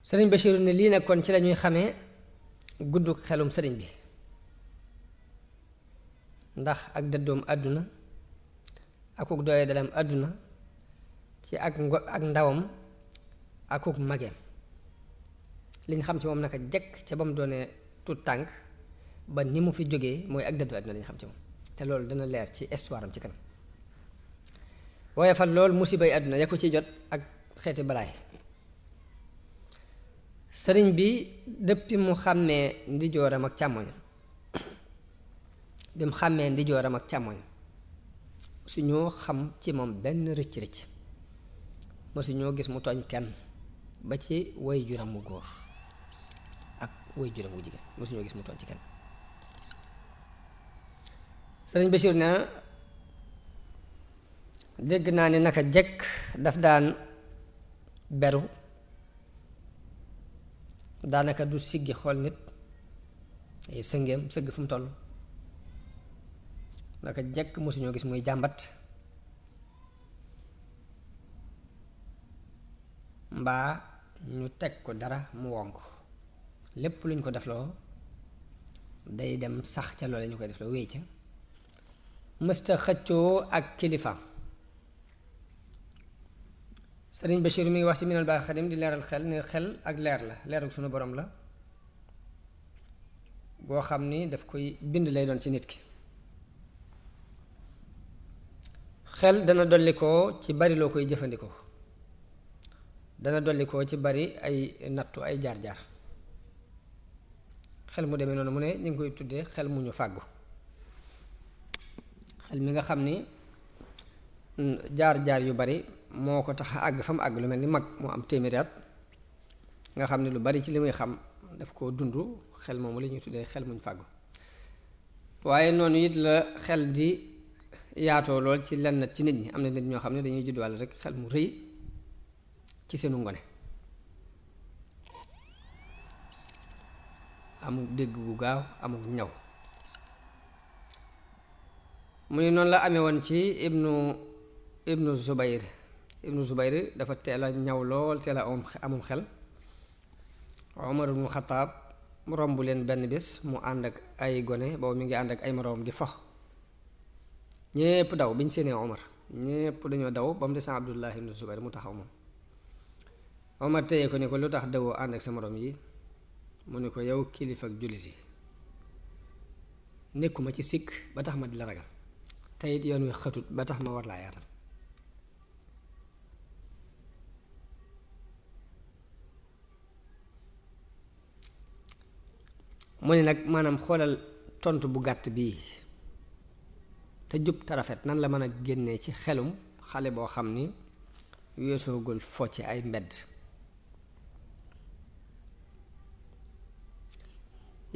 sëriñ Bachir ne lii nag kon ci lañuy xamee gudd xelum sëriñ bi ndax ak dëddoom àdduna akuk doye dalam àdduna ci ak ndawam akuk mageem liñ xam ci moom naka jekk ca ba mu doonee tut tànk ba ni mu fi jógee mooy ak dëddu àdduna lañ xam ci moom te loolu dana leer ci histoire am ci kanam waaye fa lool musibay àdduna ya ko ci jot ak xeeti balaay sëriñ bi dëppi mu xàmmee ndijooram ak càmmoñam bi mu xàmmee ndijooram ak càmmoñam suñoo xam ci moom benn rëcc-rëcc mësuñoo gis mu tooñ kenn ba ci way juram mu góor ak way juram mu jigéen mësuñoo gis mu tooñ ci kenn sëriñ Bachir na dégg naa ni naka jekk daf daan beru daanaka du siggi xool nit ay sëngeem sëgg fu mu toll naka jekk mosuñoo gis muy jàmbat mbaa ñu teg ko dara mu wonk lépp luñ ko defloo day dem sax ca loole ñu koy defloo wéy ca mësta xëccoo ak kilifaam sëriñ Bachir mi ngi wax ci Minanul Baaqil Xadiim di leeral xel ne xel ak leer la leeru sunu borom la goo xam ni daf koy bind lay doon ci nit ki xel dana dolli ko ci bari loo koy jëfandikoo dana dolli ko ci bari ay nattu ay jaar-jaar xel mu demee noonu mu ne ñu ngi koy tuddee xel mu ñu fàggu xel mi nga xam ni jaar-jaar yu bari moo ko tax a àgg fa mu àgg lu mel ni mag moo am téeméeri at nga xam ne lu bari ci li muy xam daf koo dund xel moomu la ñuy tuddee xel muñ fàggu waaye noonu it la xel di yaatoo lool ci lenn ci nit ñi am na nit ñoo xam ne dañuy judduwaale rek xel mu rëy ci seenu ngone amul dégg gu gaaw amul ñaw mu ni noonu la amee woon ci ibnu Zubayr dafa teel a ñaw lool teel a amum xel Omar ibnu Xataab mu romb leen benn bés mu ànd ak ay gone boobu mi ngi ànd ak ay moroom di fo ñépp daw bi ñu séenee Omar ñépp dañoo daw ba mu des Abdullah ibnu Zubayr mu taxaw moom Omar téye ko ni ko lu tax dawoo ànd ak sa moroom yi mu ni ko yow kilifa ak jullit yi nekkuma ci sikk ba tax ma di la ragal teyit yoon wi xatut ba tax ma war laa yaatal mu ne nag maanaam xoolal tontu bu gàtt bii te jub te rafet nan la mën a génnee ci xelum xale boo xam ni weesoogul fo ci ay mbedd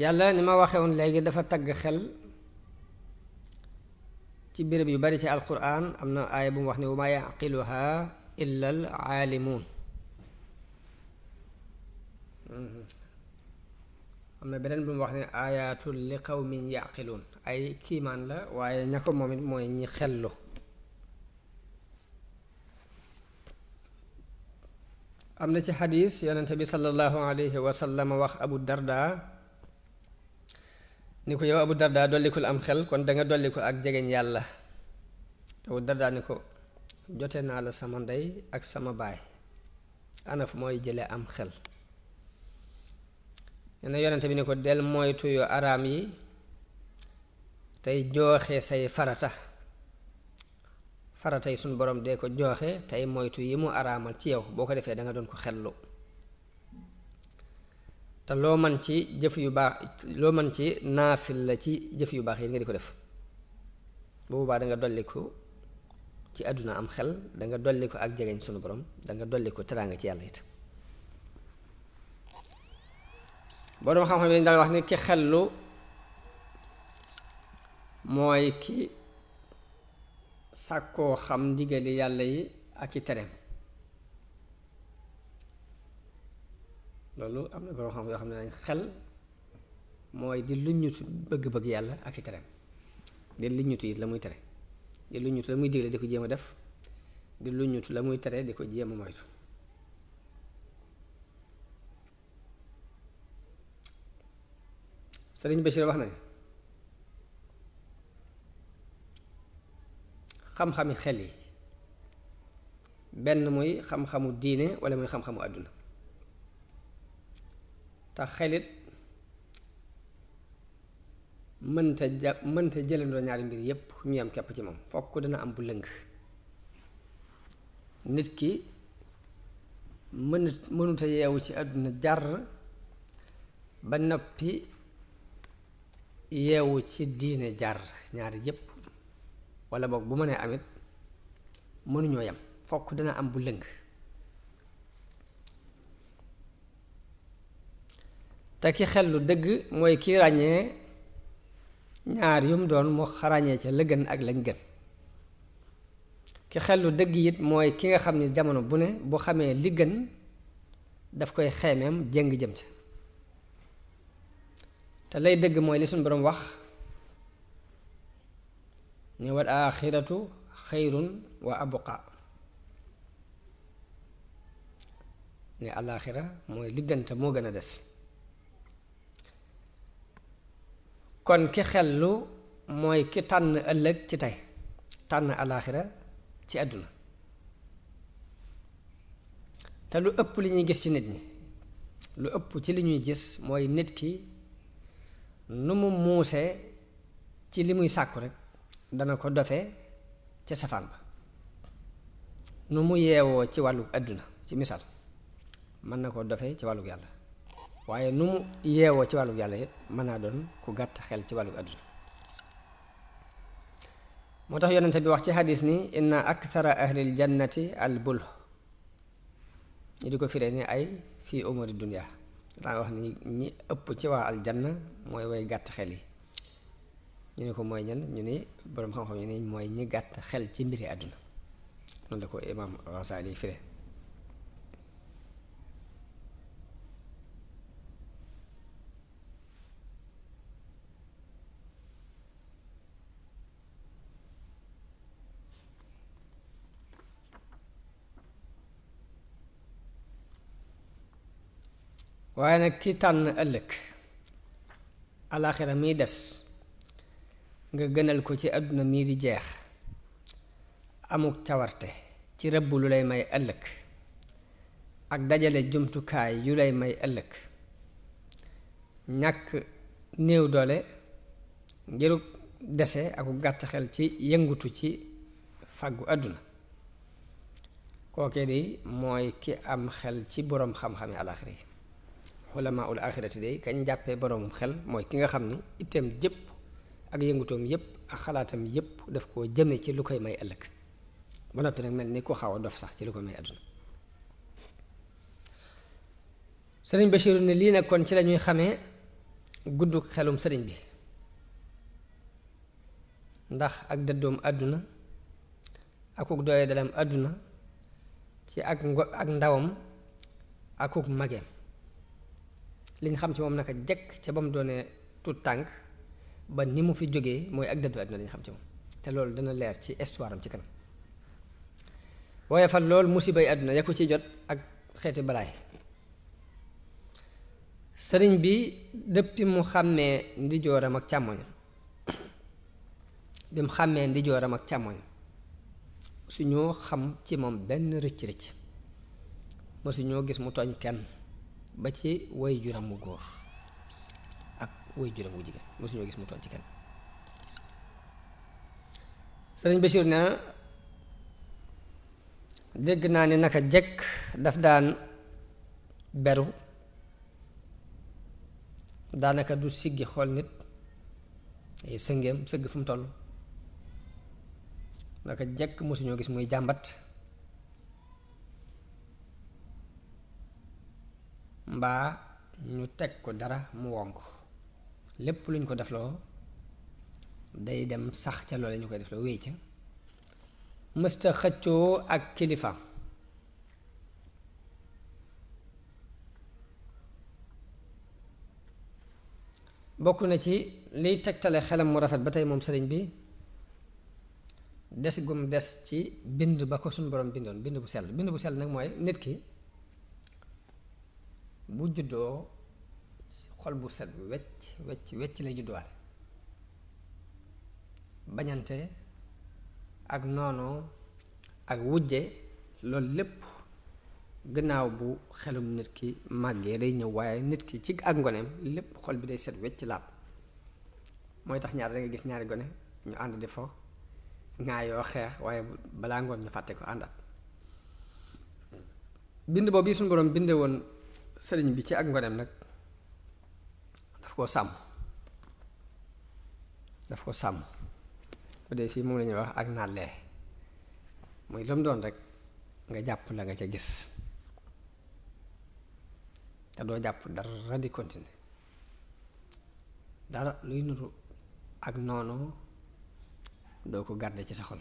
yàlla ni ma waxee woon léegi dafa tagg xel ci béréb yu bari ci alquran am na aaya bu mu wax ni wa ma yaqiluha illa al aalimuun am na beneen bu mu wax ne ayatul li qawmin yaqiluun ay kiimaan la waaye ña ko moom it mooy ñi xellu am na ci xadiis yonente bi sallallahu alayhi wa sallam wax Abu Darda ni ko yow Abu Darda dollikul am xel kon danga dolli ko ak jegeñ yàlla Abu Darda ni ko jote naa la sama ndey ak sama baay ana fu mooy jële am xel nee na yonente bi ni ko del moytu yu araam yi tey jooxe say farata yi suñu borom dee ko jooxe tey moytu yi mu araamal ci yow boo ko defee danga doon ko xellu te loo man ci jëf yu baax loo man ci naafil la ci jëf yu baax yi nga di ko def boobaa danga dolli ko ci àdduna am xel danga dolli ko ak jegeñ sunu borom danga dolli ko teraanga ci yàlla it boroom xam-xam yi daal wax ni ki xellu mooy ki sàkkoo xam ndigali yàlla yi ak i tereem loolu am na boroom xam yoo xam ne nañ xel mooy di luññutu bëgg-bëgg yàlla ak i tereem di luññutu it la muy tere di luññutu la muy digle di ko jéem a def di luññutu la muy tere di ko jéem a moytu Sëriñ Bachir wax na ne xam-xami xel yi benn muy xam-xamu diine wala muy xam-xamu àdduna te xelit mënta jëlandoo ñaari mbir yépp ñu yam kepp ci moom fokk dana am bu lëng. nit ki mënuta yeewu ci àdduna jar ba noppi yeewu ci diine jar ñaari yépp wala boog bu mënee amit mënuñoo yam fokk dana am bu lëng. te ki xel lu dëgg mooy ki ràññee ñaar yum doon mu ràññee ca la gën ak lañ gën. ki xel lu dëgg it mooy ki nga xam ni jamono bu ne bu xamee li gën daf koy xeemeem jéng jëm ca te lay dëgg mooy li suñu boroom wax ni wal aaxiratu xayrun wa abqa ne alaaxira mooy li gën te moo gën a des. kon ki xellu mooy ki tànn ëllëg ci tey tànn alaaxira ci àdduna te lu ëpp li ñuy gis ci nit ñi lu ëpp ci li ñuy gis mooy nit ki nu mu muusee ci li muy sàkku rek dana ko dofe ca safaan ba. nu mu yeewoo ci wàllu àdduna ci misaal mën na ko dofe ci wàllu yàlla waaye nu mu yeewoo ci wàllu yàlla it mën naa doon ku gàtt xel ci wàllu àdduna. moo tax yonente bi wax ci xadis ni inna akthara ahlil jannati al bul ñi di ko firee ni ay fii umuri dunya daan wax ni ñi ëpp ci waa aljanna mooy way gàtt xel yi. ñu ne ko mooy ñan ñu ni boroom xam-xam ñu ni mooy ñi gàtt xel ci mbiri àdduna noonu la ko imaam Ghazali firee. waaye nag ki tànn ëllëg alaaxira miy des nga gënal ko ci àdduna mii di jeex amuk cawarte ci rëbb lu lay may ëllëg ak dajale jumtukaay yu lay may ëllëg ñàkk néew doole ngiruk dese aku gàtt xel ci yëngutu ci fàggu àdduna kookee di mooy ki am xel ci boroom xam-xami alaaxira yi. ulamaa ul aaxirati day kañ jàppee boroomum xel mooy ki nga xam ni itam jëpp ak yëngutoom yépp ak xalaatam yépp daf koo jëme ci lu koy may ëllëg ba noppi nag mel ni ku xaw a dof sax ci lu koy may àdduna. sëriñ Bachir ne lii nag kon ci lañuy xamee gudd xelum sëriñ bi ndax ak dëddoom àdduna akuk doye dalam àdduna ci ak ndawam akuk mageem liñ xam ci moom naka jekk ca ba mu doonee tut tànk ba ni mu fi jógee mooy ak dëddu àdduna lañ xam ci moom te loolu dana leer ci histoire am ci kanam. waaye fa lool musibay àdduna ya ko ci jot ak xeeti balaay sëriñ bi dëppi mu xàmmee ndijooram ak càmmoñam bi mu xàmmee ndijooram ak càmmoñam suñoo xam ci moom benn rëcc-rëcc mësuñoo gis mu tooñ kenn ba ci way juram mu góor ak way juram wu jigéen mësuñoo gis mu tooñ ci kenn. sëriñ Bachir na dégg naa ni naka jekk daf daan beru daanaka du siggi xool nit ay sëngeem sëgg fu mu toll naka jekk mësuñoo gis muy jàmbat mbaa ñu teg ko dara mu wonk lépp luñ ko defloo day dem sax ca loole ñu koy defloo wéy ca mësta xëccoo ak kilifaam bokk na ci liy tegtale xelam mu rafet ba tey moom sëriñ bi des gum des ci bind ba ko suñu borom bindoon bind bu sell nag mooy nit ki bu juddoo xol bu set wecc wecc wecc lay judduwaale. bañante ak noonoo ak wujje loolu lépp gannaaw bu xelum nit ki màggee day ñëw, waaye nit ki ci ak ngoneem lépp xol bi day set wecc laab. mooy tax ñaar da nga gis ñaari gone ñu ànd di fo ngaa yoo xeex, waaye balaa ngoon ñu fàtte ko àndaat. bind boobu bii suñu boroom binde woon sëriñ bi ci ak ngoneem nag daf koo sàmm bu dee fii moom la ñuy wax ak nàllee, muy lu mu doon rek nga jàpp la nga ca gis te doo jàpp dara di continuer, dara luy nuru ak noonu doo ko garder ci sa xol.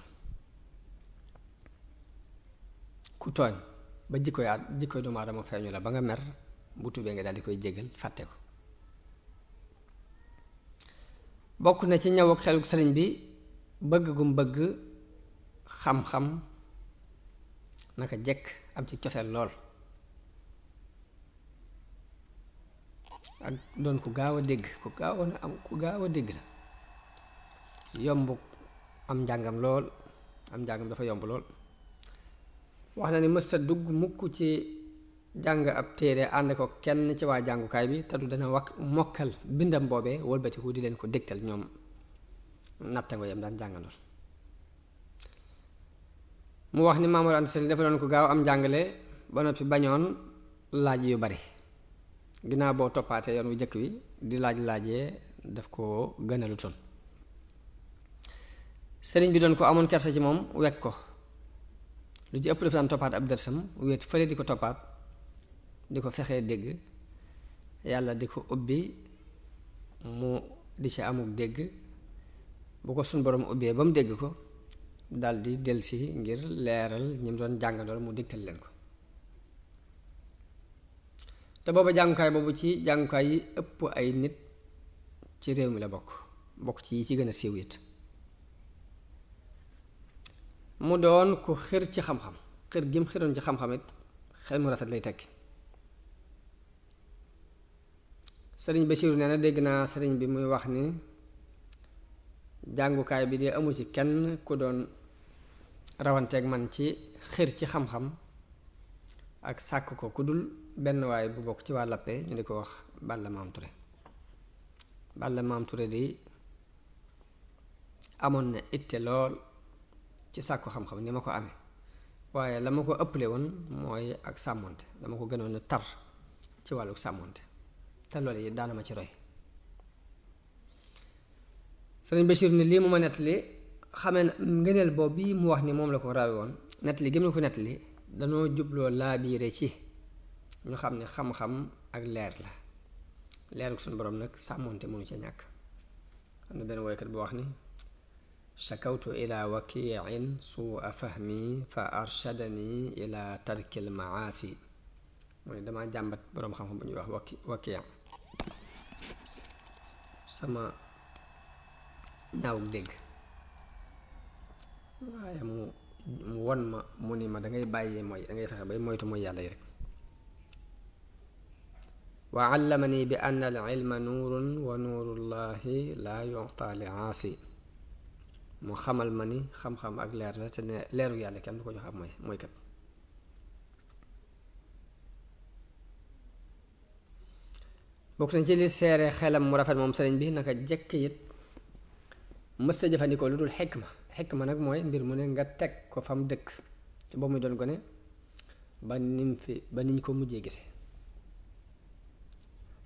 ku tooñ ba jikkoy doomu aadama feeñu la ba nga mer, bu tubee nga daal di koy jégal fàtte ko. bokk na ci ñëw ak xeluk sëriñ bi bëgg gum bëgg xam-xam naka jekk am ci cofeel lool, ak doon ku gaaw a dégg ku gaaw a dégg la, yomb am njàngam lool, am njàngam dafa yomb lool. wax na ni mësta dugg mukk ci jàng ab téere ànd ko kenn ci waa jàngukaay bi te du dana mokkal bindam boobee wëlbatiku di leen ko dégtal ñoom nattango yam daan jàngandool. mu wax ni Maam Mor Anta Sali dafa doon ko gaaw am njàngale ba noppi bañoon laaj yu bari, ginnaaw boo toppaatee yoon wu jëkk wi di laajee daf ko gënalu toon. sëriñ bi doon ko amoon kersa ci moom, wekk ko lu ci ëpp dafa daan toppaat ab dërsam wéet fële di ko toppaat, di ko fexee dégg, yàlla di ko ubbi mu di ci amuk dégg. bu ko suñ borom ubbee ba mu dégg ko daldi delsi ngir leeral ñi mu doon jàngandool mu digtal leen ko. te booba jàngukaay boobu ci jàngukaay yi ëpp ay nit ci réew mi la bokk ci yi ci gën a siiw it. mu doon ku xër ci xam-xam, xër gi mu xëroon ci xam-xam it xel mu rafet lay tekki. sëriñ Basiiru nee na dégg naa sëriñ bi muy wax ni jàngukaay bi de amu ci kenn ku doon rawanteeg man ci xër ci xam-xam ak sàkk ko ku dul benn waay bu bokk ci waa Lappé ñu di ko wax Balla Maam Touré. Balla Maam Touré di amoon na itte lool ci sàkku xam-xam ni ma ko amee, waaye la ma ko ëpple woon mooy ak sàmmonte, dama ko gënoon a tar ci wàllu sàmmonte, te loolu yi daana ma ci roy. sëriñ Bachir ni lii mu ma nettali xamee na ngëneel boobu bii mu wax ni moom la ko rawe woon, nettali gëm la ko nettali danoo jubloo laabiire ci ñu xam ne xam-xam ak leer la, leeruk suñu borom nag sàmmonte mënu ca ñàkk. am na benn woykat bu wax ni shakawtu ila wakiin suua fahmi fa arshadani ila tarkil maasi. mooy dama jàmbat boroom xam-xam bu ñuy wax wakii sama ñaawuk dégg, waaye mu won ma mu ni ma dangay bàyyee mooy dangay fexe bay moytu mooy yàlla yi rek. wa allamani bi anna al ilma nuurun wa nuurullahi laa yu'ta li aasi. mu xamal ma ni xam-xam ak leer la te ne leeru yàlla kenn du ko jox ab mooy kat. bokk nañ ci li seere xelam mu rafet moom sëriñ bi naka jekk it mësta jëfandikoo lu dul xikma nag mooy mbir mu ne nga teg ko fa mu dëkk ci boobu muy doon gone ba niñ ko mujjee gise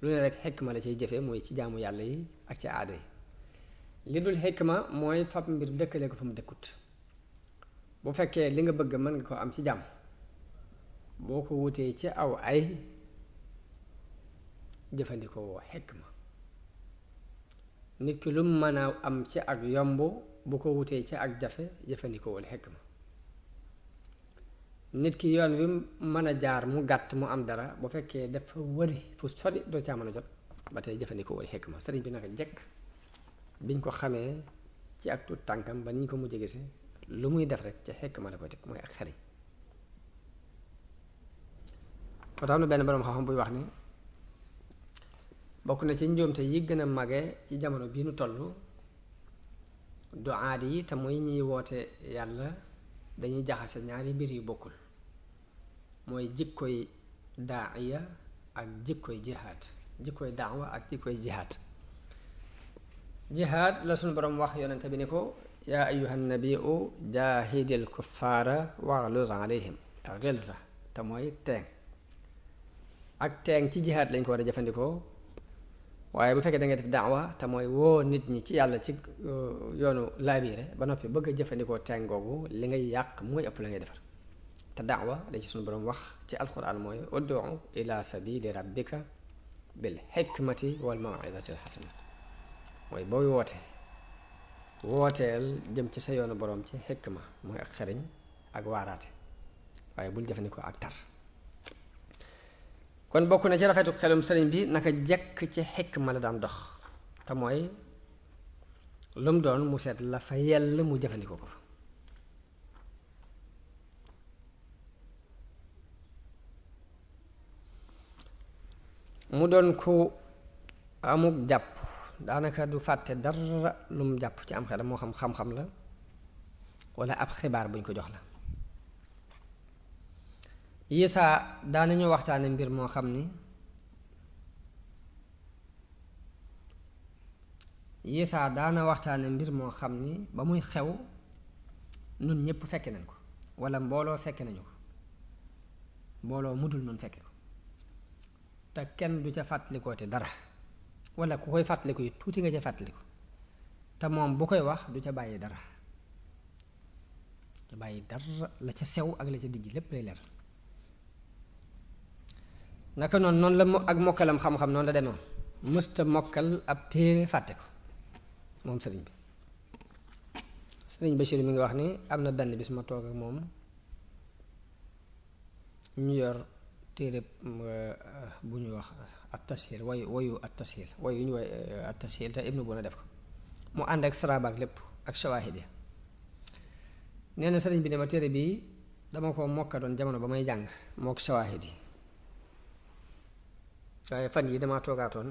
lu ne rek xikma la ciy jëfe mooy ci jaamu yàlla yi ak ci aada yi. li dul xikma mooy fab mbir dëkkale ko fa mu dëkkut. bu fekkee li nga bëgg mën nga ko am ci jàmm, boo ko wutee ci aw ay jëfandikoo xikma. nit ki lu mën a am ci ak yomb bu ko wutee ci ak jafe jëfandikoowul xikma. nit ki yoon wi mën a jaar mu gàtt mu am dara, bu fekkee dafa wëri fu sori doo caa mën a jot ba tey jëfandikoowul xikma. sëriñ bi naka jekk biñ ko xamee ci ak tuut tànkam ba niñ ko mujjee gise lu muy def rek ci xikma la ko teg mooy ak xel. moo tax am na benn boroom xam-xam buy wax ni bokk na ci njuumte yi gën a mage ci jamono bii nu toll duaat yi te muy ñiy woote yàlla dañuy jaxase ñaari mbir yu bokkul mooy jikkoy daaiya ak jikkoy jihaad jikkoy daawa ak jikkoy jihaad jihaad la suñu boroom wax yonente bi ni ko yaa ayuha nabiu jaahidil kuffaara waxluz alayhim xilsa te mooy teeng ak teeng ci jihaad lañ ko war a jëfandikoo waaye bu fekkee da ngay def daawa te mooy woo nit ñi ci yàlla ci yoonu laabiire ba noppi bëgg a jëfandikoo teeng googu li ngay yàq mooy ëpp la ngay defar te daawa la ci suñu boroom wax ci alquran mooy ud'u ila sabili rabbika bil hikmati wal maw'izati al hasana mooy booy wooteel jëm ci sa yoonu boroom ci xikma mooy ak xeriñ ak waaraate waaye bul jëfandikoo ak tar kon bokk na ci rafetu xelum sëriñ bi naka jekk ci xikma la daan dox te mooy lu mu doon mu seet la fa yell mu jëfandikoo ko fa mu doon ku amuk jàpp daanaka du fàtte dara lu mu jàpp ci am xelam moo xam xam-xam la wala ab xibaar buñ ko jox la yisaa daanañu waxtaane mbir moo xam ni yisaa daana waxtaane mbir moo xam ni ba muy xew nun ñépp fekke nañ ko wala mbooloo fekke nañu ko mbooloo mudul nun fekke ko te kenn du ca fàttalikoo te dara wala ku koy fàttaliku yi tuuti nga ca fàttaliku te moom bu koy wax du ca bàyyi dara ca bàyyi dara la ca sew ak la ca dijj lépp lay leer naka noonu la ak mokkalam xam-xam noonu la demoon mësta mokkal ab téere fàtte ko moom sëriñ bi sëriñ Bachir mi ngi wax ni am na benn bis ma toog ak moom ñu yor téere bu ñuy wax at tashil wayu at tashil wayu ñu woy at tashil te ibnu Buna def ko mu ànd ak saraba ak lépp ak shawahid ya nee na sëriñ bi ne ma téere bii dama ko mokka doon jamono ba may jàng mook shawahid yi waaye fan yi dama toogaatoon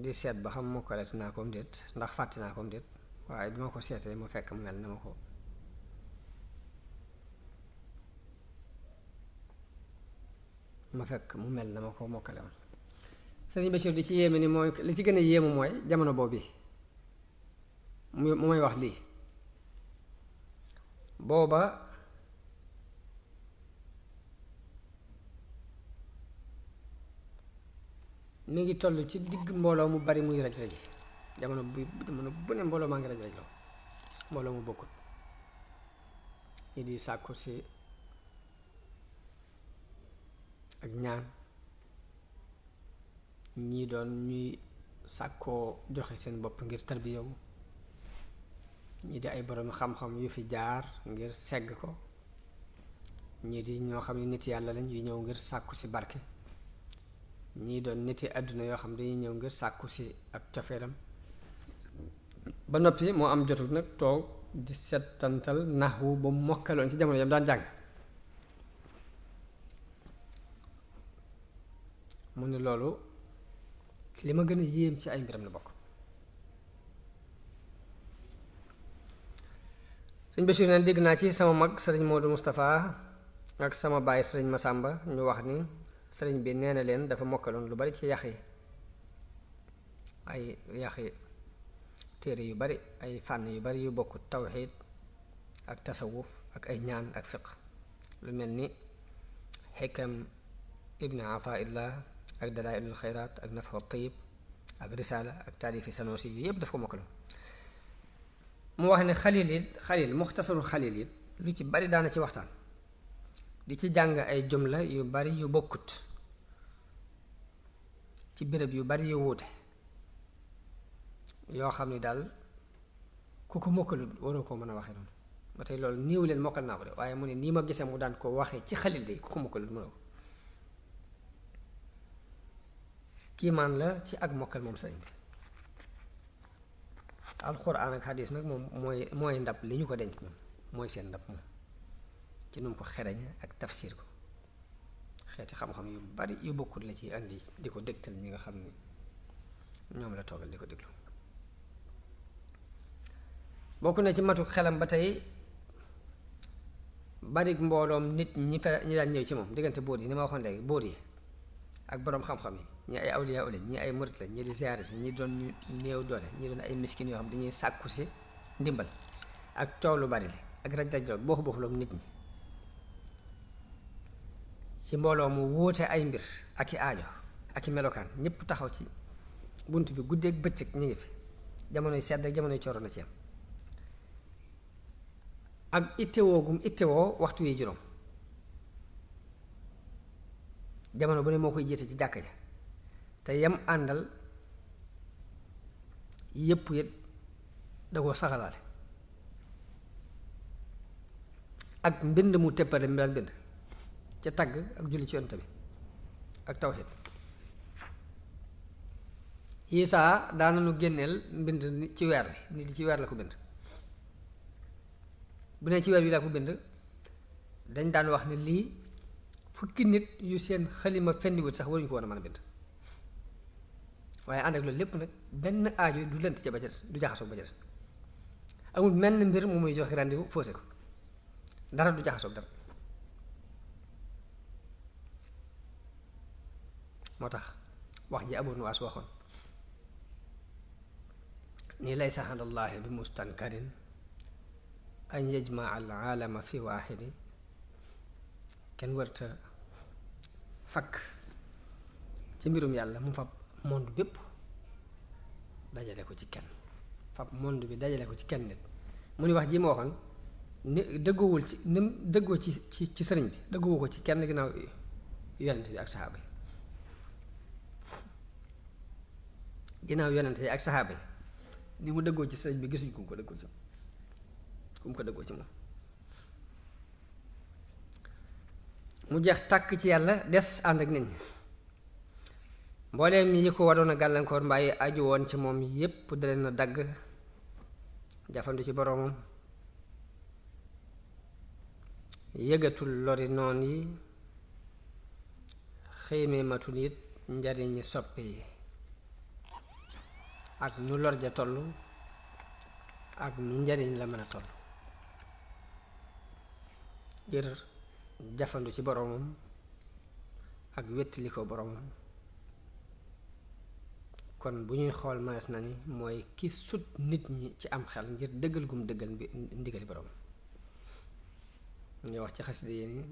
di seet ba xam mokkalati naa ko déet ndax fàtte naa ko déet waaye bi ma ko seetee mu fekk mu mel na ma ko mokkale woon sëriñ Bachir di ci yéeme ni mooy li ci gën a yéemu mooy jamono boobu mu may wax lii booba mi ngi toll ci digg mbooloo mu bari muy raj-raj jamono bu ne mbooloo maa ngi raj-raj loo mbooloo mu bokkut ñi di sàkku si ak ñaan ñii doon ñuy sàkkoo joxe seen bopp ngir tarbiyawu ñii di ay borom xam-xam yu fi jaar ngir segg ko ñii di ñoo xam ne nit yàlla lañ yu ñëw ngir sàkku si barke ñii doon niti àdduna yoo xam dañuy ñëw ngir sàkku si ak cofeelam ba noppi moo am jotul nag toog di settantal naxwu ba mokkaloon ci jamono yam daan jàng mu ne loolu li ma gën a yéem ci ay mbiram la bokk sëñ Bachir neen dégg naa ci sama mag sëriñ Modou Moustapha ak sama baay sëriñ Masamba ñu wax ni sëriñ bi nee na leen dafa mokkaloon lu bari ci ay yaxi téere yu bari ay fànn yu bari yu bokk tawxiid ak tasawuf ak ay ñaan ak fiq lu mel ni xikam ibn Ataillah ak dalailul xayraat ak nafu tayib ak risaala ak taalifi Sanusi yu yépp daf ko mokkaloon mu wax ne xalil muxtasarul xalil it lu ci bari daana ci waxtaan di ci jàng ay jumla yu bari yu bokkut ci béréb yu bari yu wuute yoo xam ni daal ku ko mokkalut waroo koo mën a waxee noonu ba tey loolu niiw leen mokkal naa ko de waaye mu ne nii ma gisee mu daan ko waxee ci xalil de ku ko mokkalut mënoo ko kiimaan la ci ak mokkal moom sëriñ bi alxuraan ak xadiis nag moom mooy ndab li ñu ko denc moom mooy seen ndab moom ci nu mu ko xereñ ak tafsir ko xeeti xam-xam yu bari yu bokkul la ci andi di ko dégtal ñi nga xam ni ñoom la toogal di ko déglu. bokk na ci matu xelam ba tey barik mbooloom nit ñi daan ñëw ci moom diggante buur yi ni ma waxoon léegi buur yi ak boroom xam-xam yi ñi ay awliya lañ ñi ay murit lañ ñi di ziyaare si ñi doon ñu néew doole ñi doon ay miskin yoo xam dañuy sàkku si ndimbal ak coow lu bari li ak raj-raj booxu booxuloom nit ñi ci mbooloo mu wuute ay mbir ak i aajo ak i melokaan ñépp taxaw ci bunt bi guddeeg bëccëg ñu ngi fi jamonoy sedd ak jamonoy cooro na ci am ak ittewoo gum ittewoo waxtu yi juróom jamono bu ne moo koy jiite ci jàkka ja te yam àndal yépp it da koo saxalaale ak mbind mu teppale mi daan bind ca tagg ak julli ci yonent bi ak tawxiid Isaa daana nu génneel mbind ci weer wi nit ci weer la ko bind bu ne ci weer wi la ko bind dañ daan wax ne lii fukki nit yu seen xalima fendiwut sax waruñu ko woon a mën a bind waaye ànd ak loolu lépp nag benn aajo du lënt ca ba ca des du jaxasoog ba ca des amul menn mbir mu muy joxe rendez-vous faussé ko dara du jaxasoog dara moo tax wax ji Abu Nuwaas waxoon ni laysa alallaahi bi mustankarin an yajmaa al aalama fi waaxidi kenn wërta fakk ci mbirum yàlla mu fab monde bépp dajale ko ci kenn fab monde bi dajale ko ci kenn nit mu ni wax ji ma waxoon ni dëggoowul ci ni mu dëggoo ci sëriñ bi dëggoowu ko ci kenn ginnaaw yonent bi ak saxaaba yi ginnaaw yonent yi ak saxaaba yi ni mu dëggoo ci sëriñ bi gisuñ ku mu ko dëggoo ci moom mu jeex tàkk ci yàlla des ànd ak nit ñi mbooleem yi ko waroon a gàllankoor mbaa yi aju woon ci moom yépp da leen a dagg jafandu ci boroomam yëgatul lori noon yi xëymee matul it njariñi soppe yi ak nu lor ja toll ak nu njariñ la mën a toll ngir jafandu ci boroomam ak wettili ko boroomam kon bu ñuy xool manees na ni mooy ki sut nit ñi ci am xel ngir dëggal gum dëggal ndigali boroomam ñu wax ci xasida yi ni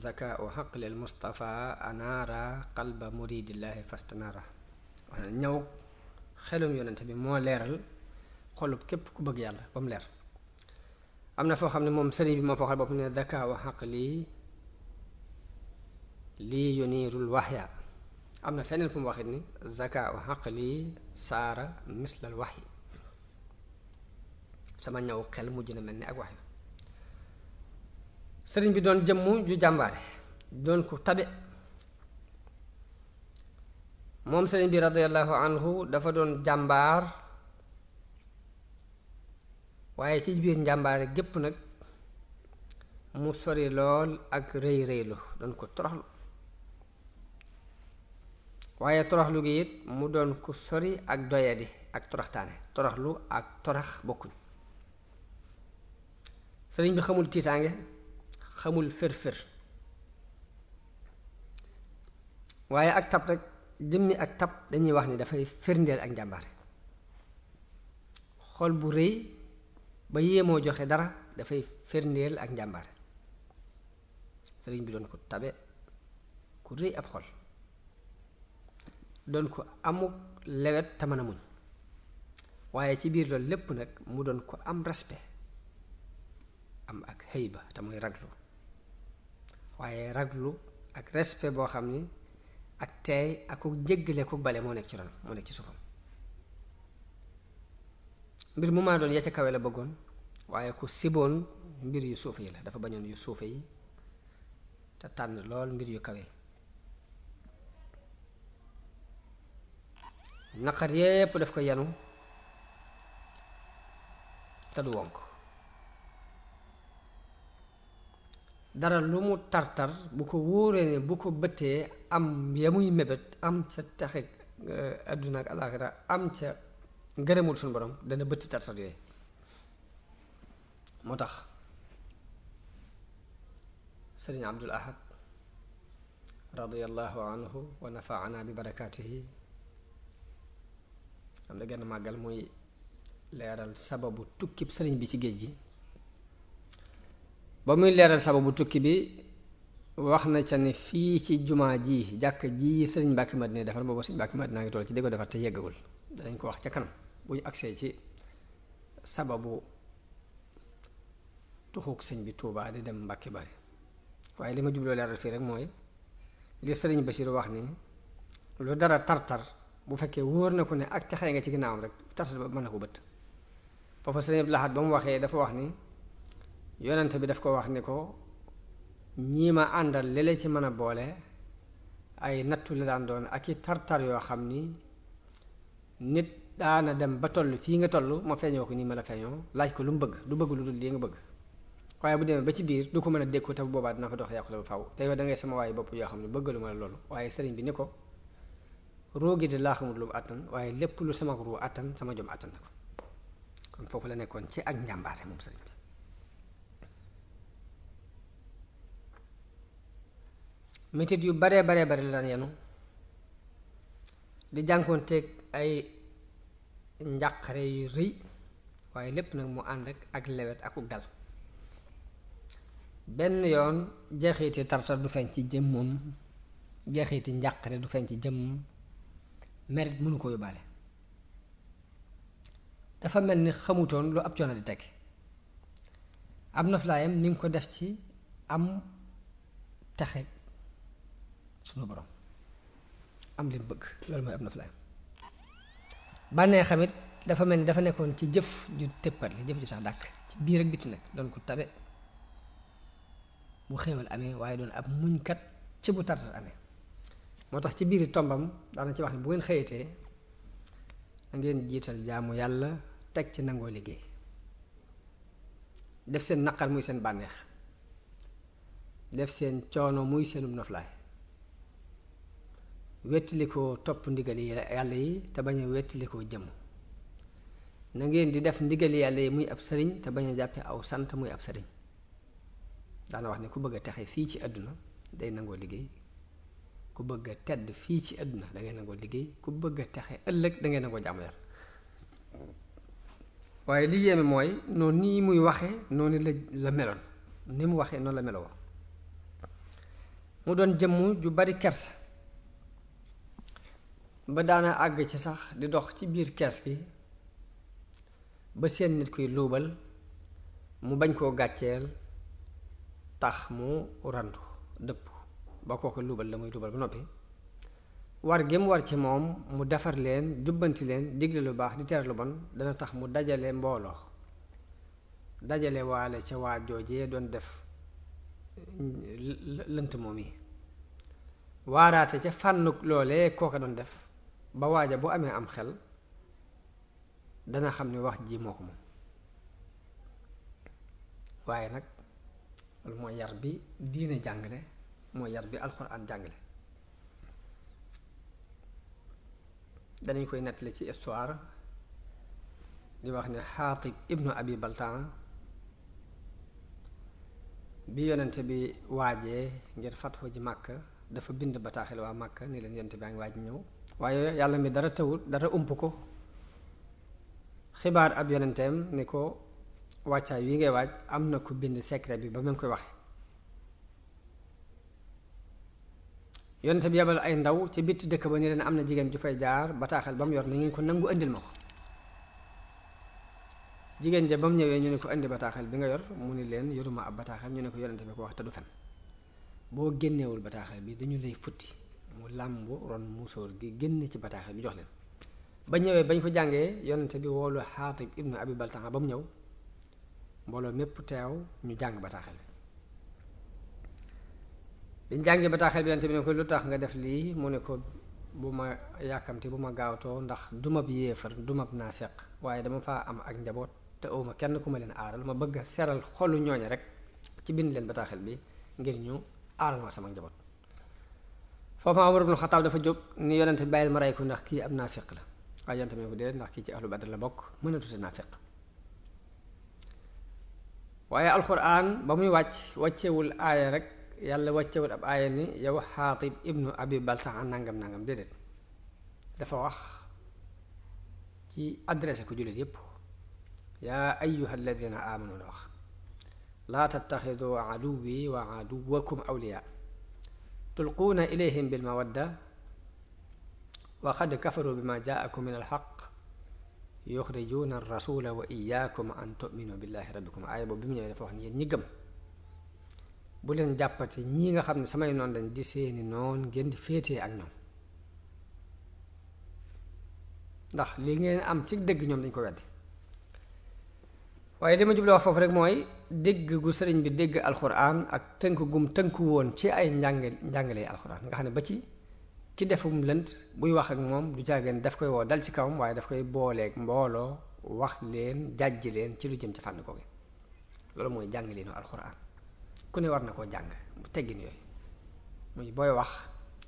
zakaau xaqlil mustafa anaara qalba muridillaahi fastanaara wax na ñëw xelum yonent bi moo leeral xolub képp ku bëgg yàlla ba mu leer am na foo xam ne moom sëriñ bi moo foo xal bopp ne zakaau xaqli lii yuniirul waxya am na feneen fu mu waxit ni zakaau xaqli saara mislal waxyi sama ñëw xel mujj na mel ni ak waxyu sëriñ bi doon jëmm ju jàmbaare doon ko tabe moom sëriñ bi radiyallahu anhu dafa doon jàmbaar waaye ci biir njàmbaare gépp nag mu sori lool ak rëy rëylu doon ko toroxlu waaye toroxlu gi it mu doon ko sori ak doyadi ak toroxtaane toroxlu ak torax bokkuñ sëriñ bi xamul tiitaange xamul fër-fër waaye ak tab rek jëmmi ak tab dañuy wax ni dafay firndeel ak njàmbaare xol bu rëy ba yéemoo joxe dara dafay firndeel ak njàmbaare sëriñ bi doon ko tabe ku rëy ab xol doon ko amuk lewet te mën a muñ waaye ci biir loolu lépp nag mu doon ko am respect am ak xëyba te muy raglu waaye raglu ak respect boo xam ni ak teey ak ku jéggale ku bale moo nekk ci ron moo nekk ci suufam mbir mu maa doon ya ca kawe la bëggoon waaye ku siboon mbir yu suufe yi la dafa bañoon yu suufe yi te tànn lool mbir yu kawe naqar yépp daf ko yanu te du wonk dara lu mu tartar bu ko wóoree ne bu ko bëttee am ya muy mébét am ca taxe adduna ak alaaxira am ca ngërëmul suñu borom dana bëtti tartar yooyu. moo tax sëriñ Abdul Ahad radiyallahu anhu wa nafaana bi barakaatihi am na genn màggal muy leeral sababu tukkib sëriñ bi ci géej gi. ba muy leeral sababu tukki bi wax na ca ne fii ci jumaa ji jàkk ji sëriñ Mbàkke Madina defar booba sëriñ Mbàkke Madina ngi toll ci di ko defar te yeggagul, danañ ko wax ca kanam bu ñu agsee ci sababu tuxuk sëñ bi Tuubaa di dem Mbàkke Bari. waaye li ma jubloo leeral fii rek mooy li sëriñ Basiru wax ni lu dara tar-tar bu fekkee wóor na ko ne ak texee nga ci ginnaawam rek tartar ba mën na ko bët. foofa sëriñ Abdul Ahad ba mu waxee dafa wax ni yonent bi daf ko wax ni ko ñii ma àndal li ci mën a boole ay nattu la daan doon ak i tar-tar yoo xam ni nit daana dem ba toll fii nga toll ma feeñoo ko nii ma la feeñoo laaj ko lu mu bëgg du bëgg lu dul lii nga bëgg, waaye bu demee ba ci biir du ko mën a dékku te bu boobaa dina fa dox yàqu la ba faw te yow da ngay sama waaye bopp yoo xam ne bëggalu ma la loolu. waaye sëriñ bi ni ko roogi de laa xamul lu mu àttan waaye lépp lu sama ruu àttan sama jom àttan na ko. kon foofu la nekkoon ci ak njàmbaare moom sëriñ bi. metit yu baree baree bari la daan yenu di jànkoonteeg ay njàqare yu rëy, waaye lépp nag mu ànd ak lewet akuk dal. benn yoon jeexiti tartar du feeñ ci jëmmam, jeexiti njàqare du feeñ ci jëmmam, merit mënu ko yóbbaale. dafa mel ni xamutoon lu ab coono di teg. am noflaayam ni nga ko def ci am texe sunu borom, am li mu bëgg, loolu mooy am noflaayam. bànnee xamit dafa mel ni dafa nekkoon ci jëf ju tëppat li jëf ju sax dàkk ci biir ak biti nag doon ko tabe bu xéewal amee, waaye doon ab muñkat ci bu tartar amee. moo tax ci biir tombam daana ci wax ne bu ngeen xëyatee ngeen jiital jaamu yàlla teg ci nangoo liggéey, def seen naqar muy seen bànneex, def seen coono muy seenum noflaay, wettili ko topp ndigali yàlla yi te bañ a wettili ko jëm. na ngeen di def ndigali yàlla yi muy ab sëriñ te bañ a jàppe aw sant muy ab sëriñ. daana wax ne ku bëgg a texe fii ci àdduna day nangoo liggéey, ku bëgg a tedd fii ci àdduna da ngay nangoo liggéey, ku bëgg a texe ëllëg da ngay nangoo jaamu yàlla. waaye li yéeme mooy noonu nii muy waxe noonu la meloon, ni mu waxee noonu la meloo. mu doon jëmm ju bari kersa ba daana àgg ci sax di dox ci biir kees gi ba seen nit kuy luubal mu bañ koo gàcceel tax mu randu dëpp ba kooku luubal la muy luubal ba noppi war gi mu war ci moom mu defar leen jubbanti leen digle lu baax di tere lu bon dana tax mu dajale mbooloo, dajale waale ca waa joojee doon def lënt moom yi, waaraate ca fànnuk loolee kooka doon def ba waaja bu amee am xel dana xam ne wax ji moo ko moom. waaye nag loolu mooy yar bi diine jàngale, mooy yar bi alxuraan jàngale. danañ koy nettali ci histoire di wax ne Xaatib ibnu Abi Baltaan bi yonente bi waajee ngir fatxu ji Màkka dafa bind bataaxel waa Màkka ni leen yonente baa ngi waaj ñëw, waaye yàlla mi dara tawul dara ump ko xibaar ab yonenteem ni ko wàccaay wi ngay waaj am na ku bind secret bi ba mu ngi koy waxe. yonente bi yebal ay ndaw ci bitti dëkk ba ni leen am na jigéen ju fay jaar bataaxel ba mu yor na ngeen ko nangu indil ma ko. jigéen ja ba mu ñëwee ñu ne ko indi bataaxel bi nga yor mu ni leen yoruma ab bataaxel, ñu ne ko yonente bi ko wax te du fen, boo génneewul bataaxel bi dañu lay futti. mu làmbu ron musóor gi génne ci bataaxel bi jox leen. ba ñëwee bañ fa jàngee yonente bi woolu Xaatib ibnu Abi Baltaan ba mu ñëw mbooloo mépp teew ñu jàng bataaxel bi. biñ jàngee bataaxel bi yonente bi ne ko lu tax nga def lii, mu ne ko bu ma yàkkamti bu ma gaawtoo ndax dumab yéefar dumab naafeq, waaye dama faa am ak njaboot te awma kenn ku ma leen aaral, ma bëgg a seral xolu ñooña rek ci bind leen bataaxel bi ngir ñu aaral ma sama njaboot. foofu Umar ibn Xattaab dafa jóg ni yonente bi bàyyil ma rey ko ndax kii ab naafiq la waaye yonente bi ne ko déedéet ndax kii ci ahlu Badr la bokk mën a tudde naafiq waaye alxuraan ba muy wàccewul aaya rek yàlla wàccewul ab aaya ni yow Xaatib ibnu Abi Baltaa nangam nangam déedéet dafa wax ci adressé ko jullit yépp yaa ayyuha alladina amanu la wax laa tattaxidu aduwi wa aduwakum awliya tulquuna ilayhim bilmawadda wa qad kafaru bima jaakum min alxaq yuxrijuuna arrasula wa iyaakum an tuminu billahi rabbikum aaya boobu bi mu ñëwee dafa wax ni yéen ñi gëm bu leen jàppati ñii nga xam ne samay noon dañ di seeni noon ngeen di féetee ak ñoom ndax li ngeen am ci dëgg ñoom dañ ko weddi waaye li ma jubloo wax foofu rek mooy dégg gu sëriñ bi dégg alxuraan ak tënk gum tënku woon ci ay njàngale alxuraan nga xam ne ba ci ki defum lënt buy wax ak moom du caageen daf koy woo dal ci kawam waaye daf koy booleeg mbooloo wax leen jàjji leen ci lu jëm ci fànn kooku loolu mooy jàng leenu alxuraan ku ne war na koo jàng bu teggin yooyu muy booy wax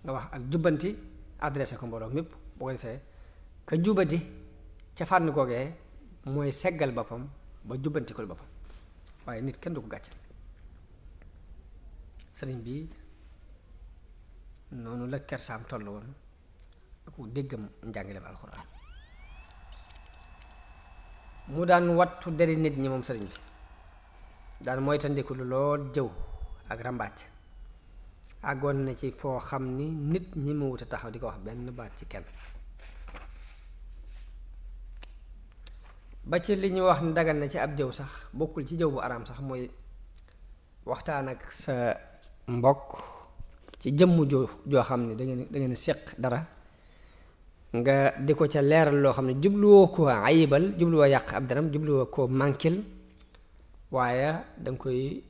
nga wax ak jubbanti adressé ko mbooloo mépp boo ko defee ka jubbanti ca fànn googee mooy seggal boppam ba jubbanti ko boppam waaye nit kenn du ko gàccal sëriñ bi noonu la kersaam toll woon ak déggam njàngaleem alxuraan mu daan wattu deri nit ñi moom sëriñ bi daan moytandiku lu lool jëw ak ràmbaaj àggoon na ci foo xam ni nit ñi mu wut a taxaw di ko wax benn baat ci kenn ba ci li ñu wax ni dagan na ci ab jëw sax bokkul ci jëw bu araam sax mooy waxtaan ak sa mbokk ci jëmm joo xam ne dangeen séq dara nga di ko ca leeral loo xam ne jubluwoo ko ayibal jubluwoo yàq ab daram jubluwoo ko mànkil waaye danga koy